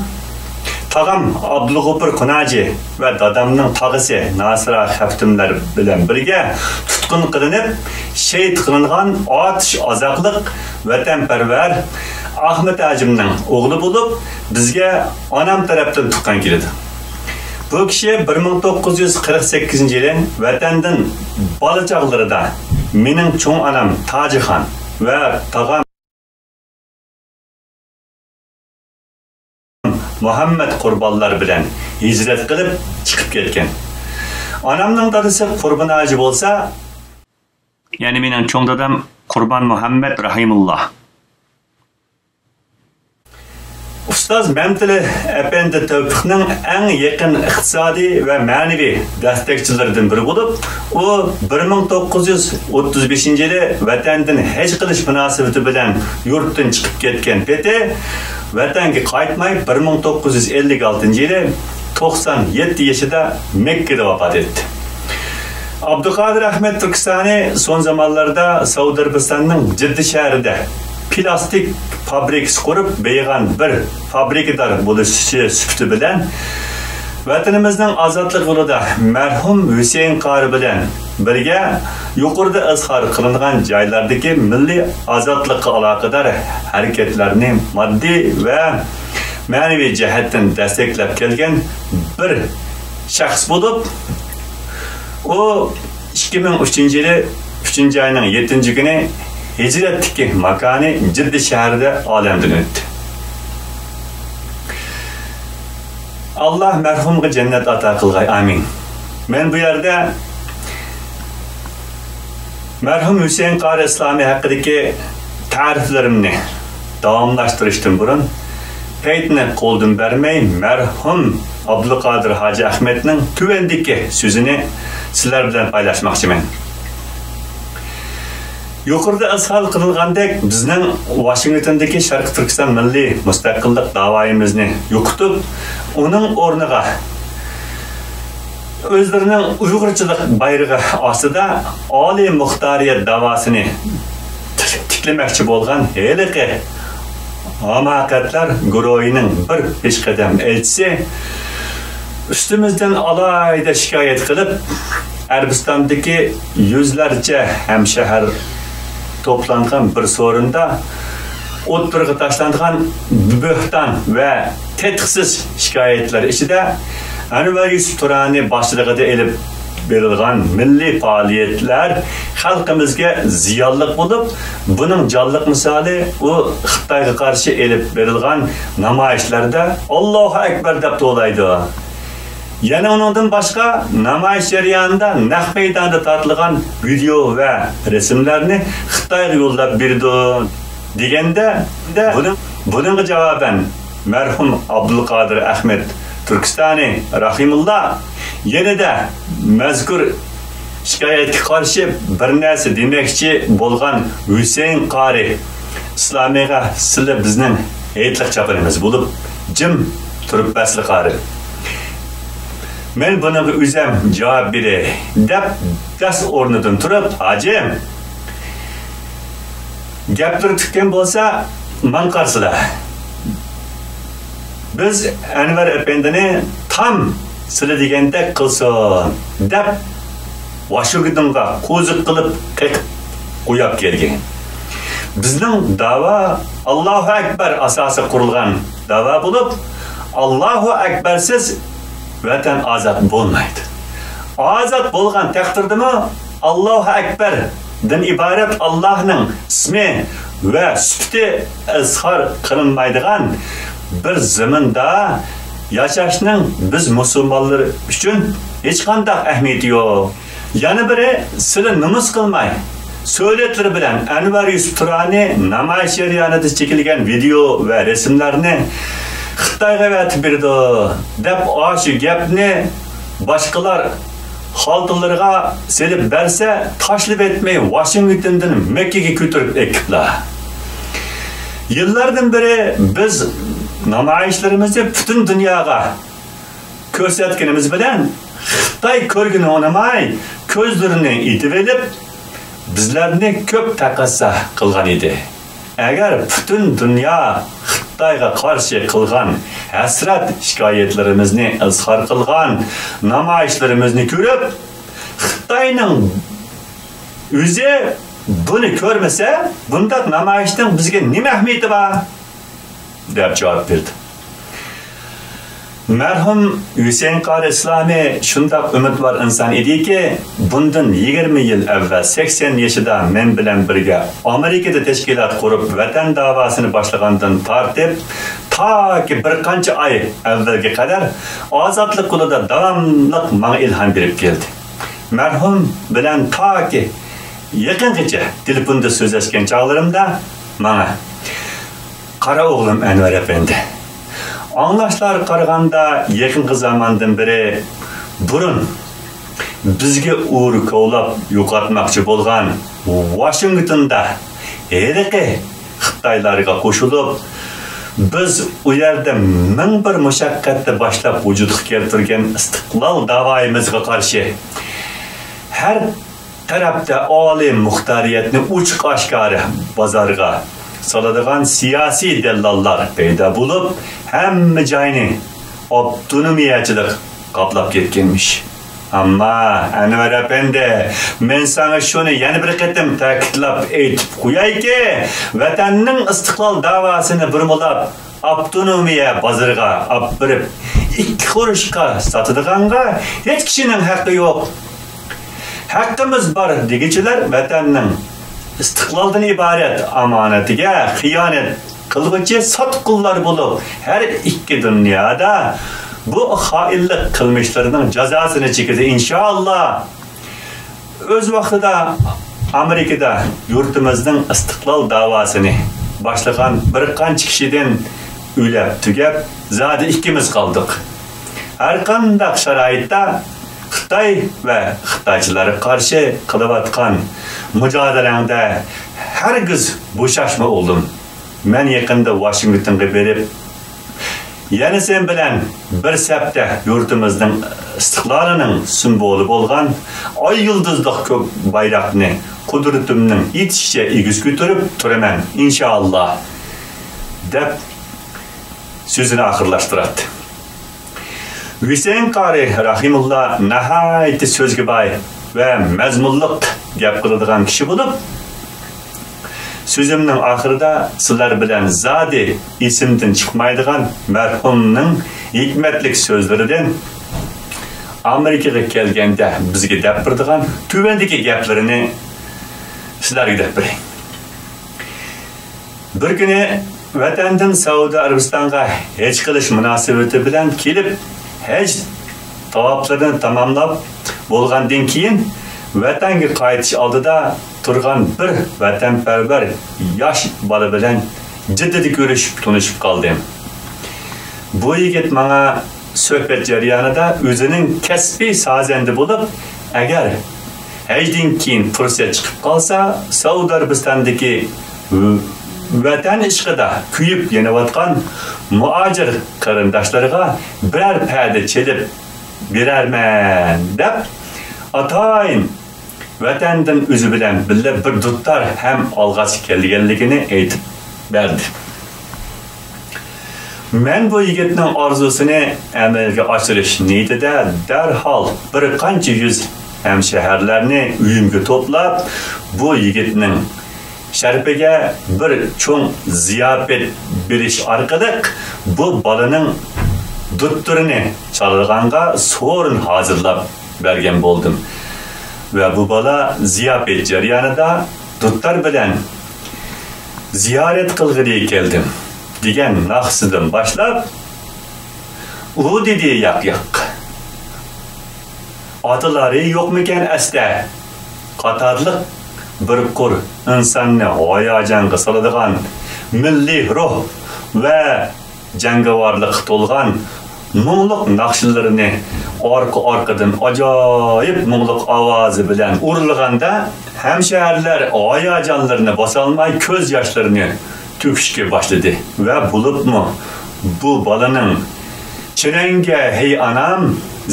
تاغام ئابدۇلغوپۇر قۇناجى ۋە دادامنىڭ تاغىسى ناسىرا خەپتىملەر بىلەن بىرگە تۇتقۇن قىلىنىپ، شېھىت قىلىنغان ئاتۇش ئازاقلىق ۋەتەنپەرۋەر ئەخمەت ھاجىمنىڭ ئوغلى بولۇپ، بىزگە ئانام تەرەپتىن تۇغقان كېلىدۇ. بۇ كىشى بىر مىڭ توققۇز يۈز قىرىق سەككىزىنچى يىلى ۋەتەندىن بالا چاغلىرىدا مېنىڭ چوڭ ئانام تاجىخان ۋە تاغام مۇھەممەد قۇربانلار بىلەن ھىجرەت قىلىپ چىقىپ كەتكەن. ئانامنىڭ دادىسى قۇربان ھاجى بولسا، يەنى مېنىڭ چوڭ دادام قۇربان مۇھەممەد رەھىمۇللا. ئۇستاز مەمتىلى ئەپەندى تەۋپىقنىڭ ئەڭ يېقىن ئىقتىسادىي ۋە مەنىۋى دەستەكچىلىرىدىن بىرى بولۇپ، ئۇ بىر مىڭ توققۇز يۈز ئوتتۇز بەشىنچى يىلى ۋەتەندىن ھەج قىلىش مۇناسىۋىتى بىلەن يۇرتتىن چىقىپ كەتكەن پېتى، ۋەتەنگە قايتماي، بىر مىڭ توققۇز يۈز ئەللىك ئالتىنچى يىلى توقسان يەتتە يېشىدا مەككىدە ۋاپات ئەتتى. ئابدۇقادىر ئەخمەت تۈركىستانى سون زامانلاردا سەئۇدى ئەرەبىستاننىڭ جىددە شەھىرىدە پىلاستىك فابرىكىسى قۇرۇپ بېيىغان بىر فابرىكىدار بولۇشى سۈپىتى بىلەن ۋەتىنىمىزنىڭ ئازادلىق يولىدا مەرھۇم ھۈسەيىن قارى بىلەن بىرگە يۇقىرىدا ئىزھار قىلىنغان جايلاردىكى مىللىي ئازادلىققا ئالاقىدار ھەرىكەتلەرنى ماددىي ۋە مەنىۋى جەھەتتىن دەستەكلەپ كەلگەن بىر شەخس بولۇپ، ئۇ ئىككى مىڭ ئۈچىنچى يىلى ئۈچىنچى ئاينىڭ يەتتىنچى كۈنى ھىجرەتتىكى ماكانى جىددە شەھىرىدە ئالەمدىن ئۆتتى. ئاللا مەرھۇمغا جەننەت ئاتا قىلغاي، ئامىن. مەن بۇ يەردە مەرھۇم ھۈسەيىن قارى ئىسلامى ھەققىدىكى تەرىپلىرىمنى داۋاملاشتۇرۇشتىن بۇرۇن، پەيتنى قولدىن بەرمەي، مەرھۇم ئابدۇلقادىر ھاجى ئەخمەتنىڭ تۆۋەندىكى سۆزىنى سىلەر بىلەن پايلاشماقچىمەن. يۇقىرىدا ئىزھار قىلىنغاندەك، بىزنىڭ ۋاشىنگتوندىكى شەرقىي تۈركىستان مىللىي مۇستەقىللىق داۋايىمىزنى يوقىتىپ، ئۇنىڭ ئورنىغا ئۆزلىرىنىڭ ئۇيغۇرچىلىق بايرىقى ئاستىدا ئالىي مۇختارىيەت داۋاسىنى تىكلىمەكچى بولغان ھېلىقى ھاماقەتلەر گۇرۇھىنىڭ بىر پېشقەدەم ئەلچىسى ئۈستىمىزدىن ئالاھىدە شىكايەت قىلىپ، ئەرەبىستاندىكى يۈزلەرچە ھەمشەھەر توپلانغان بىر سورۇندا ئوتتۇرىغا تاشلانغان بۆھتان ۋە تەتقىقسىز شىكايەتلەر ئىچىدە ئەنۋەر يۈسۈپ تۇرانى باشچىلىقىدا ئېلىپ بېرىلغان مىللىي پائالىيەتلەر خەلقىمىزگە زىيانلىق بولۇپ، بۇنىڭ جانلىق مىسالى ئۇ خىتايغا قارشى ئېلىپ بېرىلغان نامايىشلاردا «ئاللاھۇ ئەكبەر» دەپ توۋلايدۇ. يەنە ئۇنىڭدىن باشقا نامايىش جەريانىدا نەق مەيداندا تارتىلغان ۋىدېئو ۋە رەسىملەرنى خىتايغا يوللاپ بېرىدۇ دېگەندە، بۇنىڭ، بۇنىڭغا جاۋابەن مەرھۇم ئابدۇلقادىر ئەخمەت تۈركىستانى رەھىمۇللا يەنىدە مەزكۇر شىكايەتكە قارشى بىر نەرسە دېمەكچى بولغان ھۈسەيىن قارى ئىسلامىغا سىلى بىزنىڭ ھېيتلىق چاپىنىمىز بولۇپ، جىم تۇرۇپ بەسلە قارى. مەن بۇنىڭغا ئۆزەم جاۋاب بېرەي، دەپ دەس ئورنىدىن تۇرۇپ، ھاجىم، گەپلىرى تۈگىگەن بولسا، ماڭا قارىسىلا. بىز ئەنۋەر ئەپەندىنى تام سىلى دېگەندەك قىلسۇن، دەپ، ۋاشىنگتونغا قوزۇق قىلىپ قېقىپ قوياپ كەلگەن. بىزنىڭ داۋا ئاللاھۇ ئەكبەر ئاساسىغا قۇرۇلغان داۋا بولۇپ، ئاللاھۇ ئەكبەرسىز ۋەتەن ئازاد بولمايدۇ. ئازاد بولغان تەقدىردىمۇ ئاللاھۇ ئەكبەردىن ئىبارەت ئاللاھنىڭ ئىسمى ۋە سۈپىتى ئىزھار قىلىنمايدىغان بىر زېمىندا ياشاشنىڭ بىز مۇسۇلمانلار ئۈچۈن ھېچقانداق ئەھمىيىتى يوق. يەنە بىرى، سىلى نومۇس قىلماي، سۆلەتلىرى بىلەن ئەنۋەر يۈسۈپ تۇرانى نامايىش جەريانىدا چېكىلگەن ۋىدېئو ۋە رەسىملەرنى خىتايغا ئەۋەتىپ بېرىدۇ، دەپ ئاشۇ گەپنى باشقىلار خالتىلىرىغا سېلىپ بەرسە، تاشلىۋەتمەي ۋاشىنگتوندىن مەككىگە كۆتۈرۈپ ئېكىپلا. يىللاردىن بېرى بىز نامايىشلىرىمىزنى پۈتۈن دۇنياغا كۆرسەتكىنىمىز بىلەن، خىتاي كۆرگىنى ئۇنىماي، كۆزلىرىنى ئېتىۋېلىپ، بىزلەرنى كۆپ تەقەززا قىلغان ئىدى. ئەگەر پۈتۈن دۇنيا خىتايغا قارشى قىلغان ھەسرەت شىكايەتلىرىمىزنى ئىزھار قىلغان نامايىشلىرىمىزنى كۆرۈپ، خىتاينىڭ ئۆزى بۇنى كۆرمىسە، بۇنداق نامايىشنىڭ بىزگە نېمە ئەھمىيىتى بار؟ دەپ جاۋاب بېرىدۇ. مەرھۇم ھۈسەيىن قارى ئىسلامى شۇنداق ئۈمىدۋار ئىنسان ئىدىكى، بۇندىن يىگىرمە يىل ئەۋۋەل سەكسەن يېشىدا مەن بىلەن بىرگە ئامېرىكىدا تەشكىلات قۇرۇپ، ۋەتەن داۋاسىنى باشلىغاندىن تارتىپ، تاكى بىر قانچە ئاي ئەۋۋەلگە قەدەر ئازادلىق يولىدا داۋاملىق ماڭا ئىلھام بېرىپ كەلدى. مەرھۇم بىلەن تاكى يېقىنغىچە تېلېفوندا سۆزلەشكەن چاغلىرىمدا ماڭا، «قارا ئوغلۇم ئەنۋەر ئەپەندى، ئاڭلاشلارغا قارىغاندا، يېقىنقى زاماندىن بېرى بۇرۇن بىزگە ئۇر كولاپ يوقاتماقچى بولغان ۋاشىنگتوندا ھېلىقى خىتايلارغا قوشۇلۇپ، بىز ئۇ يەردە مىڭ بىر مۇشەققەتنى باشلاپ ۋۇجۇدقا كەلتۈرگەن ئىستىقلال داۋايىمىزغا قارشى ھەر تەرەپتە ئالىي مۇختارىيەتنى ئوچۇق-ئاشكارا بازارغا سالىدىغان سىياسىي دەللاللار پەيدا بولۇپ، ھەممە جاينى ئاپتونومىيەچىلىك قاپلاپ كەتكەنمىش. ئەمما، ئەنۋەر ئەپەندى، مەن ساڭا شۇنى يەنە بىر قېتىم تەكىتلەپ ئېيتىپ قويايكى، ۋەتەننىڭ ئىستىقلال داۋاسىنى بۇرمىلاپ، ئاپتونومىيە بازىرىغا ئاپىرىپ، ئىككى قۇرۇشقا ساتىدىغانغا ھېچ كىشىنىڭ ھەققى يوق. ھەققىمىز بار دېگۈچىلەر ۋەتەننىڭ ئىستىقلالدىن ئىبارەت ئامانىتىگە خىيانەت قىلغۇچى ساتقۇنلار بولۇپ، ھەر ئىككى دۇنيادا بۇ خائىنلىق قىلمىشلىرىنىڭ جازاسىنى چېكىدۇ، ئىنشائاللا. ئۆز ۋاقتىدا ئامېرىكىدا يۇرتىمىزنىڭ ئىستىقلال داۋاسىنى باشلىغان بىر قانچە كىشىدىن ئۆلەپ تۈگەپ، زادى ئىككىمىز قالدۇق. ھەرقانداق شارائىتتا خىتاي ۋە خىتايچىلارغا قارشى قىلىۋاتقان مۇجادىلەڭدە ھەرگىز بوشاشما، ئوغلۇم. مەن يېقىندا ۋاشىنگتونغا بېرىپ، يەنە سەن بىلەن بىر سەپتە يۇرتىمىزنىڭ ئىستىقلالىنىڭ سىمۋولى بولغان ئاي يۇلدۇزلۇق كۆك بايراقنى قۇدرىتىمنىڭ يېتىشىچە ئېگىز كۆتۈرۈپ تۇرىمەن، ئىنشائاللا، دەپ سۆزىنى ئاخىرلاشتۇراتتى. ھۈسەيىن قارى رەھىمۇللا ناھايىتى سۆزگە باي ۋە مەزمۇنلۇق گەپ قىلىدىغان كىشى بولۇپ، سۆزۈمنىڭ ئاخىرىدا سىلەر بىلەن زادى ئېسىمدىن چىقمايدىغان مەرھۇمنىڭ ھېكمەتلىك سۆزلىرىدىن، ئامېرىكىغا كەلگەندە بىزگە دەپ بېرىدىغان تۆۋەندىكى گەپلىرىنى سىلەرگە دەپ بېرەي. بىر كۈنى ۋەتەندىن سەئۇدى ئەرەبىستانغا ھەج قىلىش مۇناسىۋىتى بىلەن كېلىپ، ھەج تاۋاپلىرىنى تاماملاپ بولغاندىن كېيىن، ۋەتەنگە قايتىش ئالدىدا تۇرغان بىر ۋەتەنپەرۋەر ياش بالا بىلەن جىددىدە كۆرۈشۈپ، تونۇشۇپ قالدىم. بۇ يىگىت ماڭا سۆھبەت جەريانىدا ئۆزىنىڭ كەسپىي سازەندە بولۇپ، ئەگەر ھەجدىن كېيىن پۇرسەت چىقىپ قالسا، سەئۇدى ئەرەبىستاندىكى ۋەتەن ئىشقىدا كۆيۈپ يېنىۋاتقان مۇھاجىر قېرىنداشلىرىغا بىرەر پەدە چېلىپ بېرەرمەن دەپ، ئاتايىن ۋەتەندىن ئۆزى بىلەن بىللە بىر دۇتار ھەم ئالغاچ كەلگەنلىكىنى ئېيتىپ بەردى. مەن بۇ يىگىتنىڭ ئارزۇسىنى ئەمەلگە ئاشۇرۇش نىيىتىدە دەرھال بىر قانچە يۈز ھەمشەھەرلەرنى ئۆيۈمگە توپلاپ، بۇ يىگىتنىڭ شەرىپىگە بىر چوڭ زىياپەت بېرىش ئارقىلىق بۇ بالىنىڭ دۇتتۇرىنى چالىدىغانغا سورۇن ھازىرلاپ بەرگەن بولدۇم. ۋە بۇ بالا زىياپەت جەريانىدا دۇتار بىلەن «زىيارەت قىلغىلى كەلدىم» دېگەن ناخشىسىدىن باشلاپ، «ئۇ» دېدى ياق-ياق، «ئاتىلارى يوقمىكەن ئەستە» قاتارلىق بىر قۇر ئىنساننى ھاياجانغا سالىدىغان مىللىي روھ ۋە جەڭگىۋارلىققا تولغان مۇڭلۇق ناخشىلىرىنى ئارقا-ئارقىدىن ئاجايىپ مۇڭلۇق ئاۋازى بىلەن ئۇرلىغاندا، ھەمشەھەرلەر ھاياجانلىرىنى باسالماي، كۆز ياشلىرىنى تۆكۈشكە باشلىدى ۋە بولۇپمۇ بۇ بالىنىڭ «چىنەڭگە ھەي ئانام،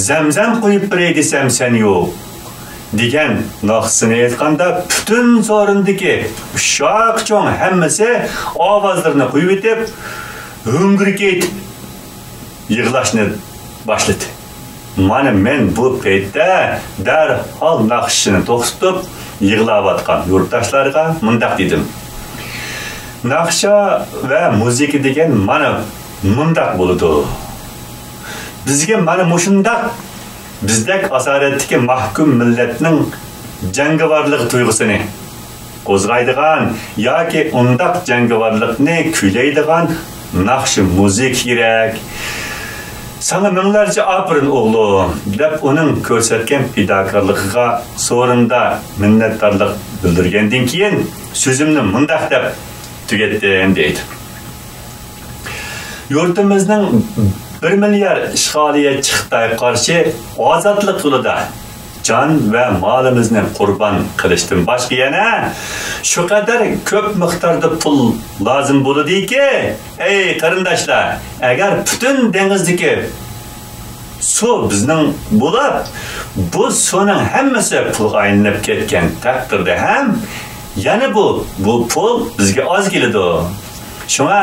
زەمزەم قۇيۇپ بېرەي دېسەم سەن يوق» دېگەن ناخشىسىنى ئېيتقاندا، پۈتۈن سورۇندىكى ئۇششاق چوڭ ھەممىسى ئاۋازلىرىنى قويۇۋېتىپ، ھۆڭگۈركەيتىپ يىغلاشنى باشلىدى. مانا مەن بۇ پەيتتە دەرھال ناخشىنى توختىتىپ، يىغلاۋاتقان يۇرتداشلارغا مۇنداق دېدىم: «ناخشا ۋە مۇزىكا دېگەن مانا مۇنداق بولىدۇ. بىزگە مانا مۇشۇنداق، بىزدەك ئاسارەتتىكى مەھكۇم مىللەتنىڭ جەڭگىۋارلىق تۇيغۇسىنى قوزغايدىغان ياكى ئۇنداق جەڭگىۋارلىقنى كۈيلەيدىغان ناخشا مۇزىكا كېرەك. ساڭا مىڭلارچە ئاپىرىن، ئوغلۇم» دەپ، ئۇنىڭ كۆرسەتكەن پىداكارلىقىغا سورۇندا مىننەتدارلىق بىلدۈرگەندىن كېيىن، سۆزۈمنى مۇنداق دەپ تۈگەتتىم، دەيدۇ. يۇرتىمىزنىڭ بىر مىليار ئىشغالىيەتچى خىتايغا قارشى ئازادلىق يولىدا جان ۋە مالىمىزنى قۇربان قىلىشتىن باشقا يەنە شۇ قەدەر كۆپ مىقداردا پۇل لازىم بولىدۇكى، ئەي قېرىنداشلار، ئەگەر پۈتۈن دېڭىزدىكى سۇ بىزنىڭ بولۇپ، بۇ سۇنىڭ ھەممىسى پۇلغا ئايلىنىپ كەتكەن تەقدىردە ھەم يەنە بۇ، بۇ پۇل بىزگە ئاز كېلىدۇ. شۇڭا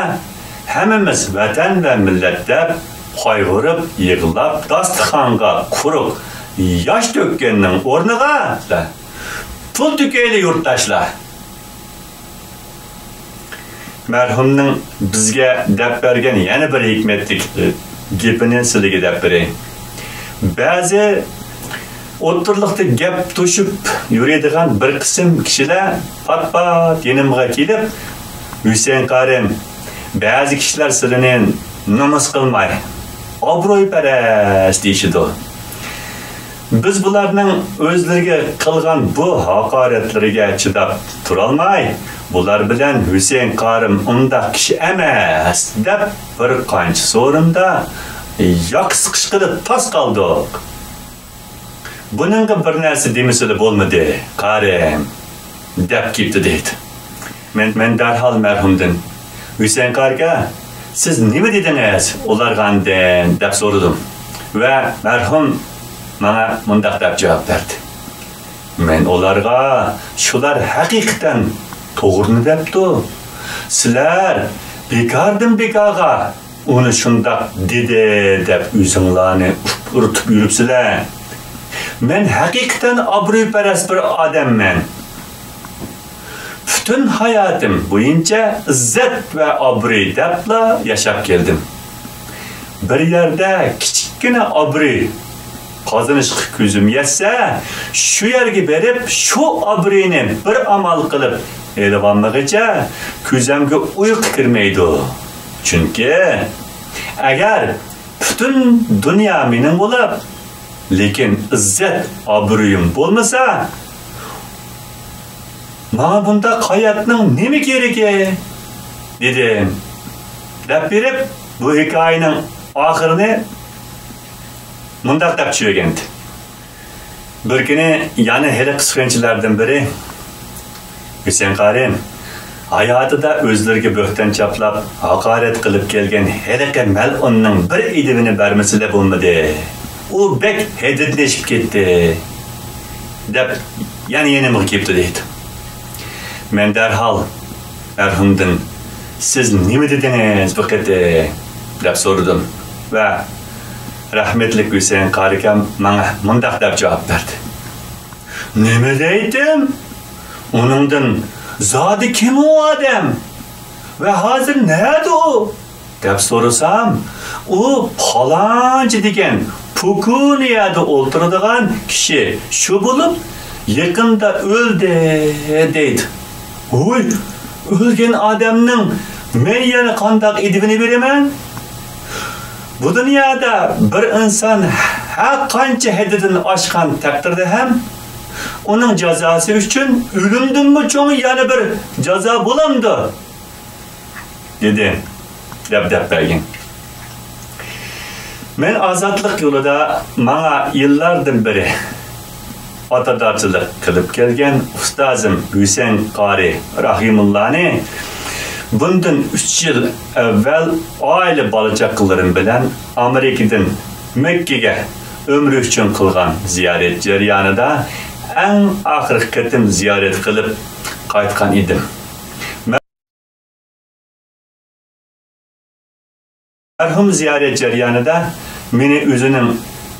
ھەممىمىز ۋەتەن ۋە مىللەت دەپ قايغۇرۇپ، يىغلاپ، داستىخانغا قۇرۇق ياش تۆككەننىڭ ئورنىغا پۇل تۆكەيلى، يۇرتداشلار. مەرھۇمنىڭ بىزگە دەپ بەرگەن يەنە بىر ھېكمەتلىك، ئى، گېپىنى سىلىگە دەپ بېرەي. بەزى ئوتتۇرىلىقتا گەپ توشۇپ يۈرىدىغان بىر قىسىم كىشىلەر پات-پات يېنىمغا كېلىپ، «ھۈسەيىن قارىم، بەزى كىشىلەر سىلىنى نومۇس قىلماي، ئابرۇيپەرەس دېيىشىدۇ. بىز بۇلارنىڭ ئۆزلىرىگە قىلغان بۇ ھاقارەتلىرىگە چىداپ تۇرالماي، بۇلار بىلەن ھۈسەيىن قارىم ئۇنداق كىشى ئەمەس» دەپ، بىر قانچە سورۇندا ياقا سىقىش قىلىپ تاس قالدۇق. «بۇنىڭغا بىر نەرسە دېمىسىلا بولمىدى، قارىم» دەپ كېتىپتۇ دەيدۇ. مەن، مەن دەرھال مەرھۇمدىن، «ھۈسەيىن قارى ئاكا، سىز نېمە دېدىڭىز ئۇلارغا ئاندىن؟» دەپ سورىدىم. ۋە مەرھۇم ماڭا مۇنداق دەپ جاۋاب بەردى، «مەن ئۇلارغا، شۇلار ھەقىقەتەن توغرىنى دەپتۇ. سىلەر بىكاردىن بىكارغا ئۇنى شۇنداق دېدى دەپ ئۆزۈڭلارنى ئۇرتۇپ يۈرۈپسىلەر. مەن ھەقىقەتەن ئابرۇيپەرەس بىر ئادەممەن. پۈتۈن ھاياتىم بويىچە ئىززەت ۋە ئابرۇي دەپلا ياشاپ كەلدىم. بىر يەردە كىچىككىنە ئابرۇي قازىنىشقا كۆزۈم يەتسە، شۇ يەرگە بېرىپ، شۇ ئابرۇينى بىر ئامال قىلىپ ئېلىۋالمىغىچە كۆزۈمگە ئۇيقۇ كىرمەيدۇ. چۈنكى ئەگەر پۈتۈن دۇنيا مېنىڭ بولۇپ، لېكىن ئىززەت ئابرۇيۇم بولمىسا، ماڭا بۇنداق ھاياتنىڭ نېمە كېرىكى؟» دېدىم. دەپ بېرىپ، بۇ ھېكايىنىڭ ئاخىرىنى مۇنداق دەپ چۈشۈرگەنتى. بىر كۈنى يەنە ھېلىقى سۇخەنچىلەردىن بىرى، «ھۈسەيىن قارىم، ھاياتىدا ئۆزلىرىگە بۆھتان چاپلاپ، ھاقارەت قىلىپ كەلگەن ھېلىقى مەلئۇننىڭ بىر ئىدىۋىنى بەرمىسىلە بولمىدى. ئۇ بەك ھەددىدىن ئېشىپ كەتتى» دەپ يەنە يېنىمغا كېلىپتۇ دەيدۇ. مەن دەرھال مەرھۇمدىن، «سىز نېمە دېدىڭىز بۇ قېتىم؟» دەپ سورىدىم ۋە رەھمەتلىك ھۈسەيىن قارى ئاكام ماڭا مۇنداق دەپ جاۋاب بەردى، «نېمە دەيتتىم؟ ئۇنىڭدىن زادى كىم ئۇ ئادەم؟ ۋە ھازىر نەدە ئۇ؟» دەپ سورىسام، «ئۇ پالانچى دېگەن پوكۇنىيەدە ئولتۇرىدىغان كىشى شۇ بولۇپ، يېقىندا ئۆلدى» دەيدۇ. ھوي، ئۆلگەن ئادەمنىڭ مەن يەنە قانداق ئىدىۋىنى بېرىمەن؟ بۇ دۇنيادا بىر ئىنسان ھەر قانچە ھەددىدىن ئاشقان تەقدىردە ھەم، ئۇنىڭ جازاسى ئۈچۈن ئۆلۈمدىنمۇ چوڭ يەنە بىر جازا بولامدۇ؟ دېدى، دەپ دەپ بەرگىن. مەن ئازادلىق يولىدا ماڭا يىللاردىن بېرى ئاتىدارچىلىق قىلىپ كەلگەن ئۇستازىم ھۈسەن قارى راھىمۇللانى بۇندىن ئۈچ يىل ئەۋۋەل ئائىلە بالا-چاقىلىرىم بىلەن ئامېرىكىدىن مەككىگە ئۆمرە ئۈچۈن قىلغان زىيارەت جەريانىدا ئەڭ ئاخىرقى قېتىم زىيارەت قىلىپ قايتقان ئىدىم. مەرھۇم زىيارەت جەريانىدا مېنى ئۆزىنىڭ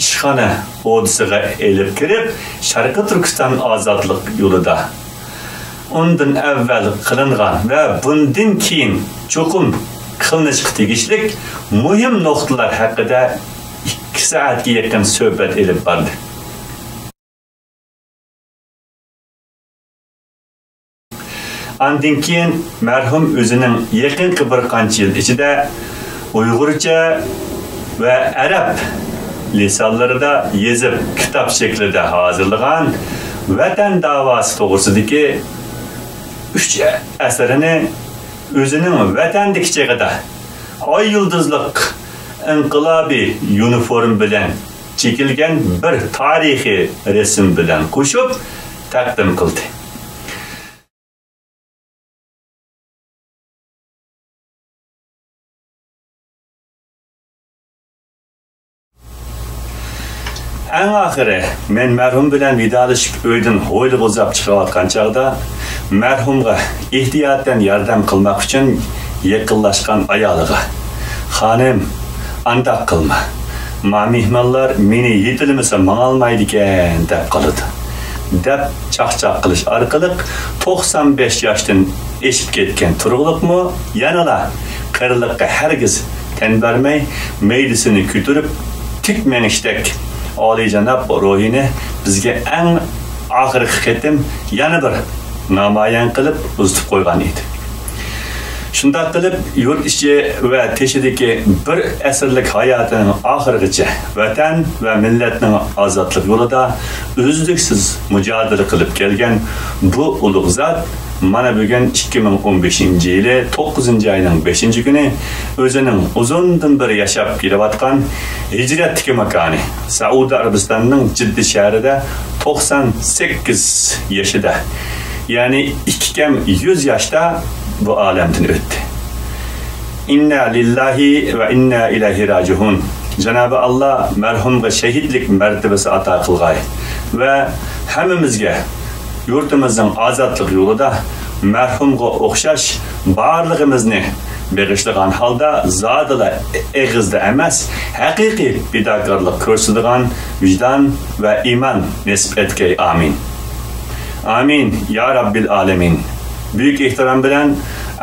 ئىشخانا ئودىسىغا ئېلىپ كىرىپ، شەرقىي تۈركىستان ئازادلىق يولىدا ئۇندىن ئەۋۋەل قىلىنغان ۋە بۇندىن كېيىن چوقۇم قىلىنىشقا تېگىشلىك مۇھىم نۇقتىلار ھەققىدە ئىككى سائەتكە يېقىن سۆھبەت ئېلىپ باردى. ئاندىن كېيىن مەرھۇم ئۆزىنىڭ يېقىنقى بىر قانچە يىل ئىچىدە ئۇيغۇرچە ۋە ئەرەب لىسانلىرىدا يېزىپ، كىتاب شەكلىدە ھازىرلىغان ۋەتەن داۋاسى توغرىسىدىكى ئۈچ ئەسىرىنى ئۆزىنىڭ ۋەتەندىكى چېغىدا ئاي يۇلدۇزلۇق ئىنقىلابىي يۇنىفورم بىلەن چېكىلگەن بىر تارىخىي رەسىم بىلەن قوشۇپ تەقدىم قىلدى. ئەڭ ئاخىرى مەن مەرھۇم بىلەن ۋىدالىشىپ ئۆيدىن ھويلىغا ئۇزاپ چىقىۋاتقان چاغدا، مەرھۇمغا ئېھتىياتەن ياردەم قىلماق ئۈچۈن يېقىنلاشقان ئايالىغا، «خانىم، ئانداق قىلما. ما مېھمانلار مېنى يېتىلمىسە ماڭالمايدىكەن» دەپ قالىدۇ، دەپ چاقچاق قىلىش ئارقىلىق توقسان بەش ياشتىن ئېشىپ كەتكەن تۇرغۇلۇقمۇ يەنىلا قېرىلىققا ھەرگىز تەن بەرمەي، مەيدىسىنى كۆتۈرۈپ، تىك مېڭىشتەك ئالىيجاناب روھىنى بىزگە ئەڭ ئاخىرقى قېتىم يەنە بىر نامايان قىلىپ ئۇزىتىپ قويغان ئىدى. شۇنداق قىلىپ، يۇرت ئىچى ۋە تېشىدىكى بىر ئەسىرلىك ھاياتىنىڭ ئاخىرىغىچە ۋەتەن ۋە مىللەتنىڭ ئازادلىق يولىدا ئۈزلۈكسىز مۇجادىلە قىلىپ كەلگەن بۇ ئۇلۇغ زات مانا بۈگۈن ئىككى مىڭ ئون بەشىنچى يىلى توققۇزىنچى ئاينىڭ بەشىنچى كۈنى ئۆزىنىڭ ئۇزۇندىن بېرى ياشاپ كېلىۋاتقان ھىجرەتتىكى ماكانى سەئۇدى ئەرەبىستاننىڭ جىددە شەھىرىدە توقسان سەككىز يېشىدا، يەنى ئىككى كەم يۈز ياشتا بۇ ئالەمدىن ئۆتتى. ئىننا لىللاھى ۋە ئىننا ئىلەيھى راجىئۇن. جانابى ئاللا مەرھۇمغا شەھىدلىك مەرتىۋىسى ئاتا قىلغاي ۋە ھەممىمىزگە يۇرتىمىزنىڭ ئازادلىق يولىدا مەرھۇمغا ئوخشاش بارلىقىمىزنى بېغىشلىغان ھالدا زادىلا ئېغىزدا ئەمەس، ھەقىقىي پىداكارلىق كۆرسىتىدىغان ۋىجدان ۋە ئىمان نېسىپ ئەتكەي. ئامىن. ئامىن، يا رەببىل ئالەمىن. بۈيۈك ئېھتىرام بىلەن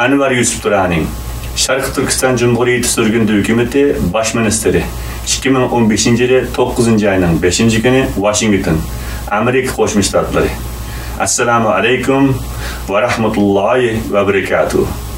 ئەنۋەر يۈسۈپ تۇرانى، شەرقىي تۈركىستان جۇمھۇرىيىتى سۈرگۈندە ھۆكۈمىتى باش مىنىستىرى، ئىككى مىڭ ئون بەشىنچى يىلى توققۇزىنچى ئاينىڭ بەشىنچى كۈنى، ۋاشىنگتون، ئامېرىكا قوشما شتاتلىرى. ئەسسالامۇ ئەلەيكۇم ۋە رەھمەتۇللاھى ۋە بەرىكاتۇھ.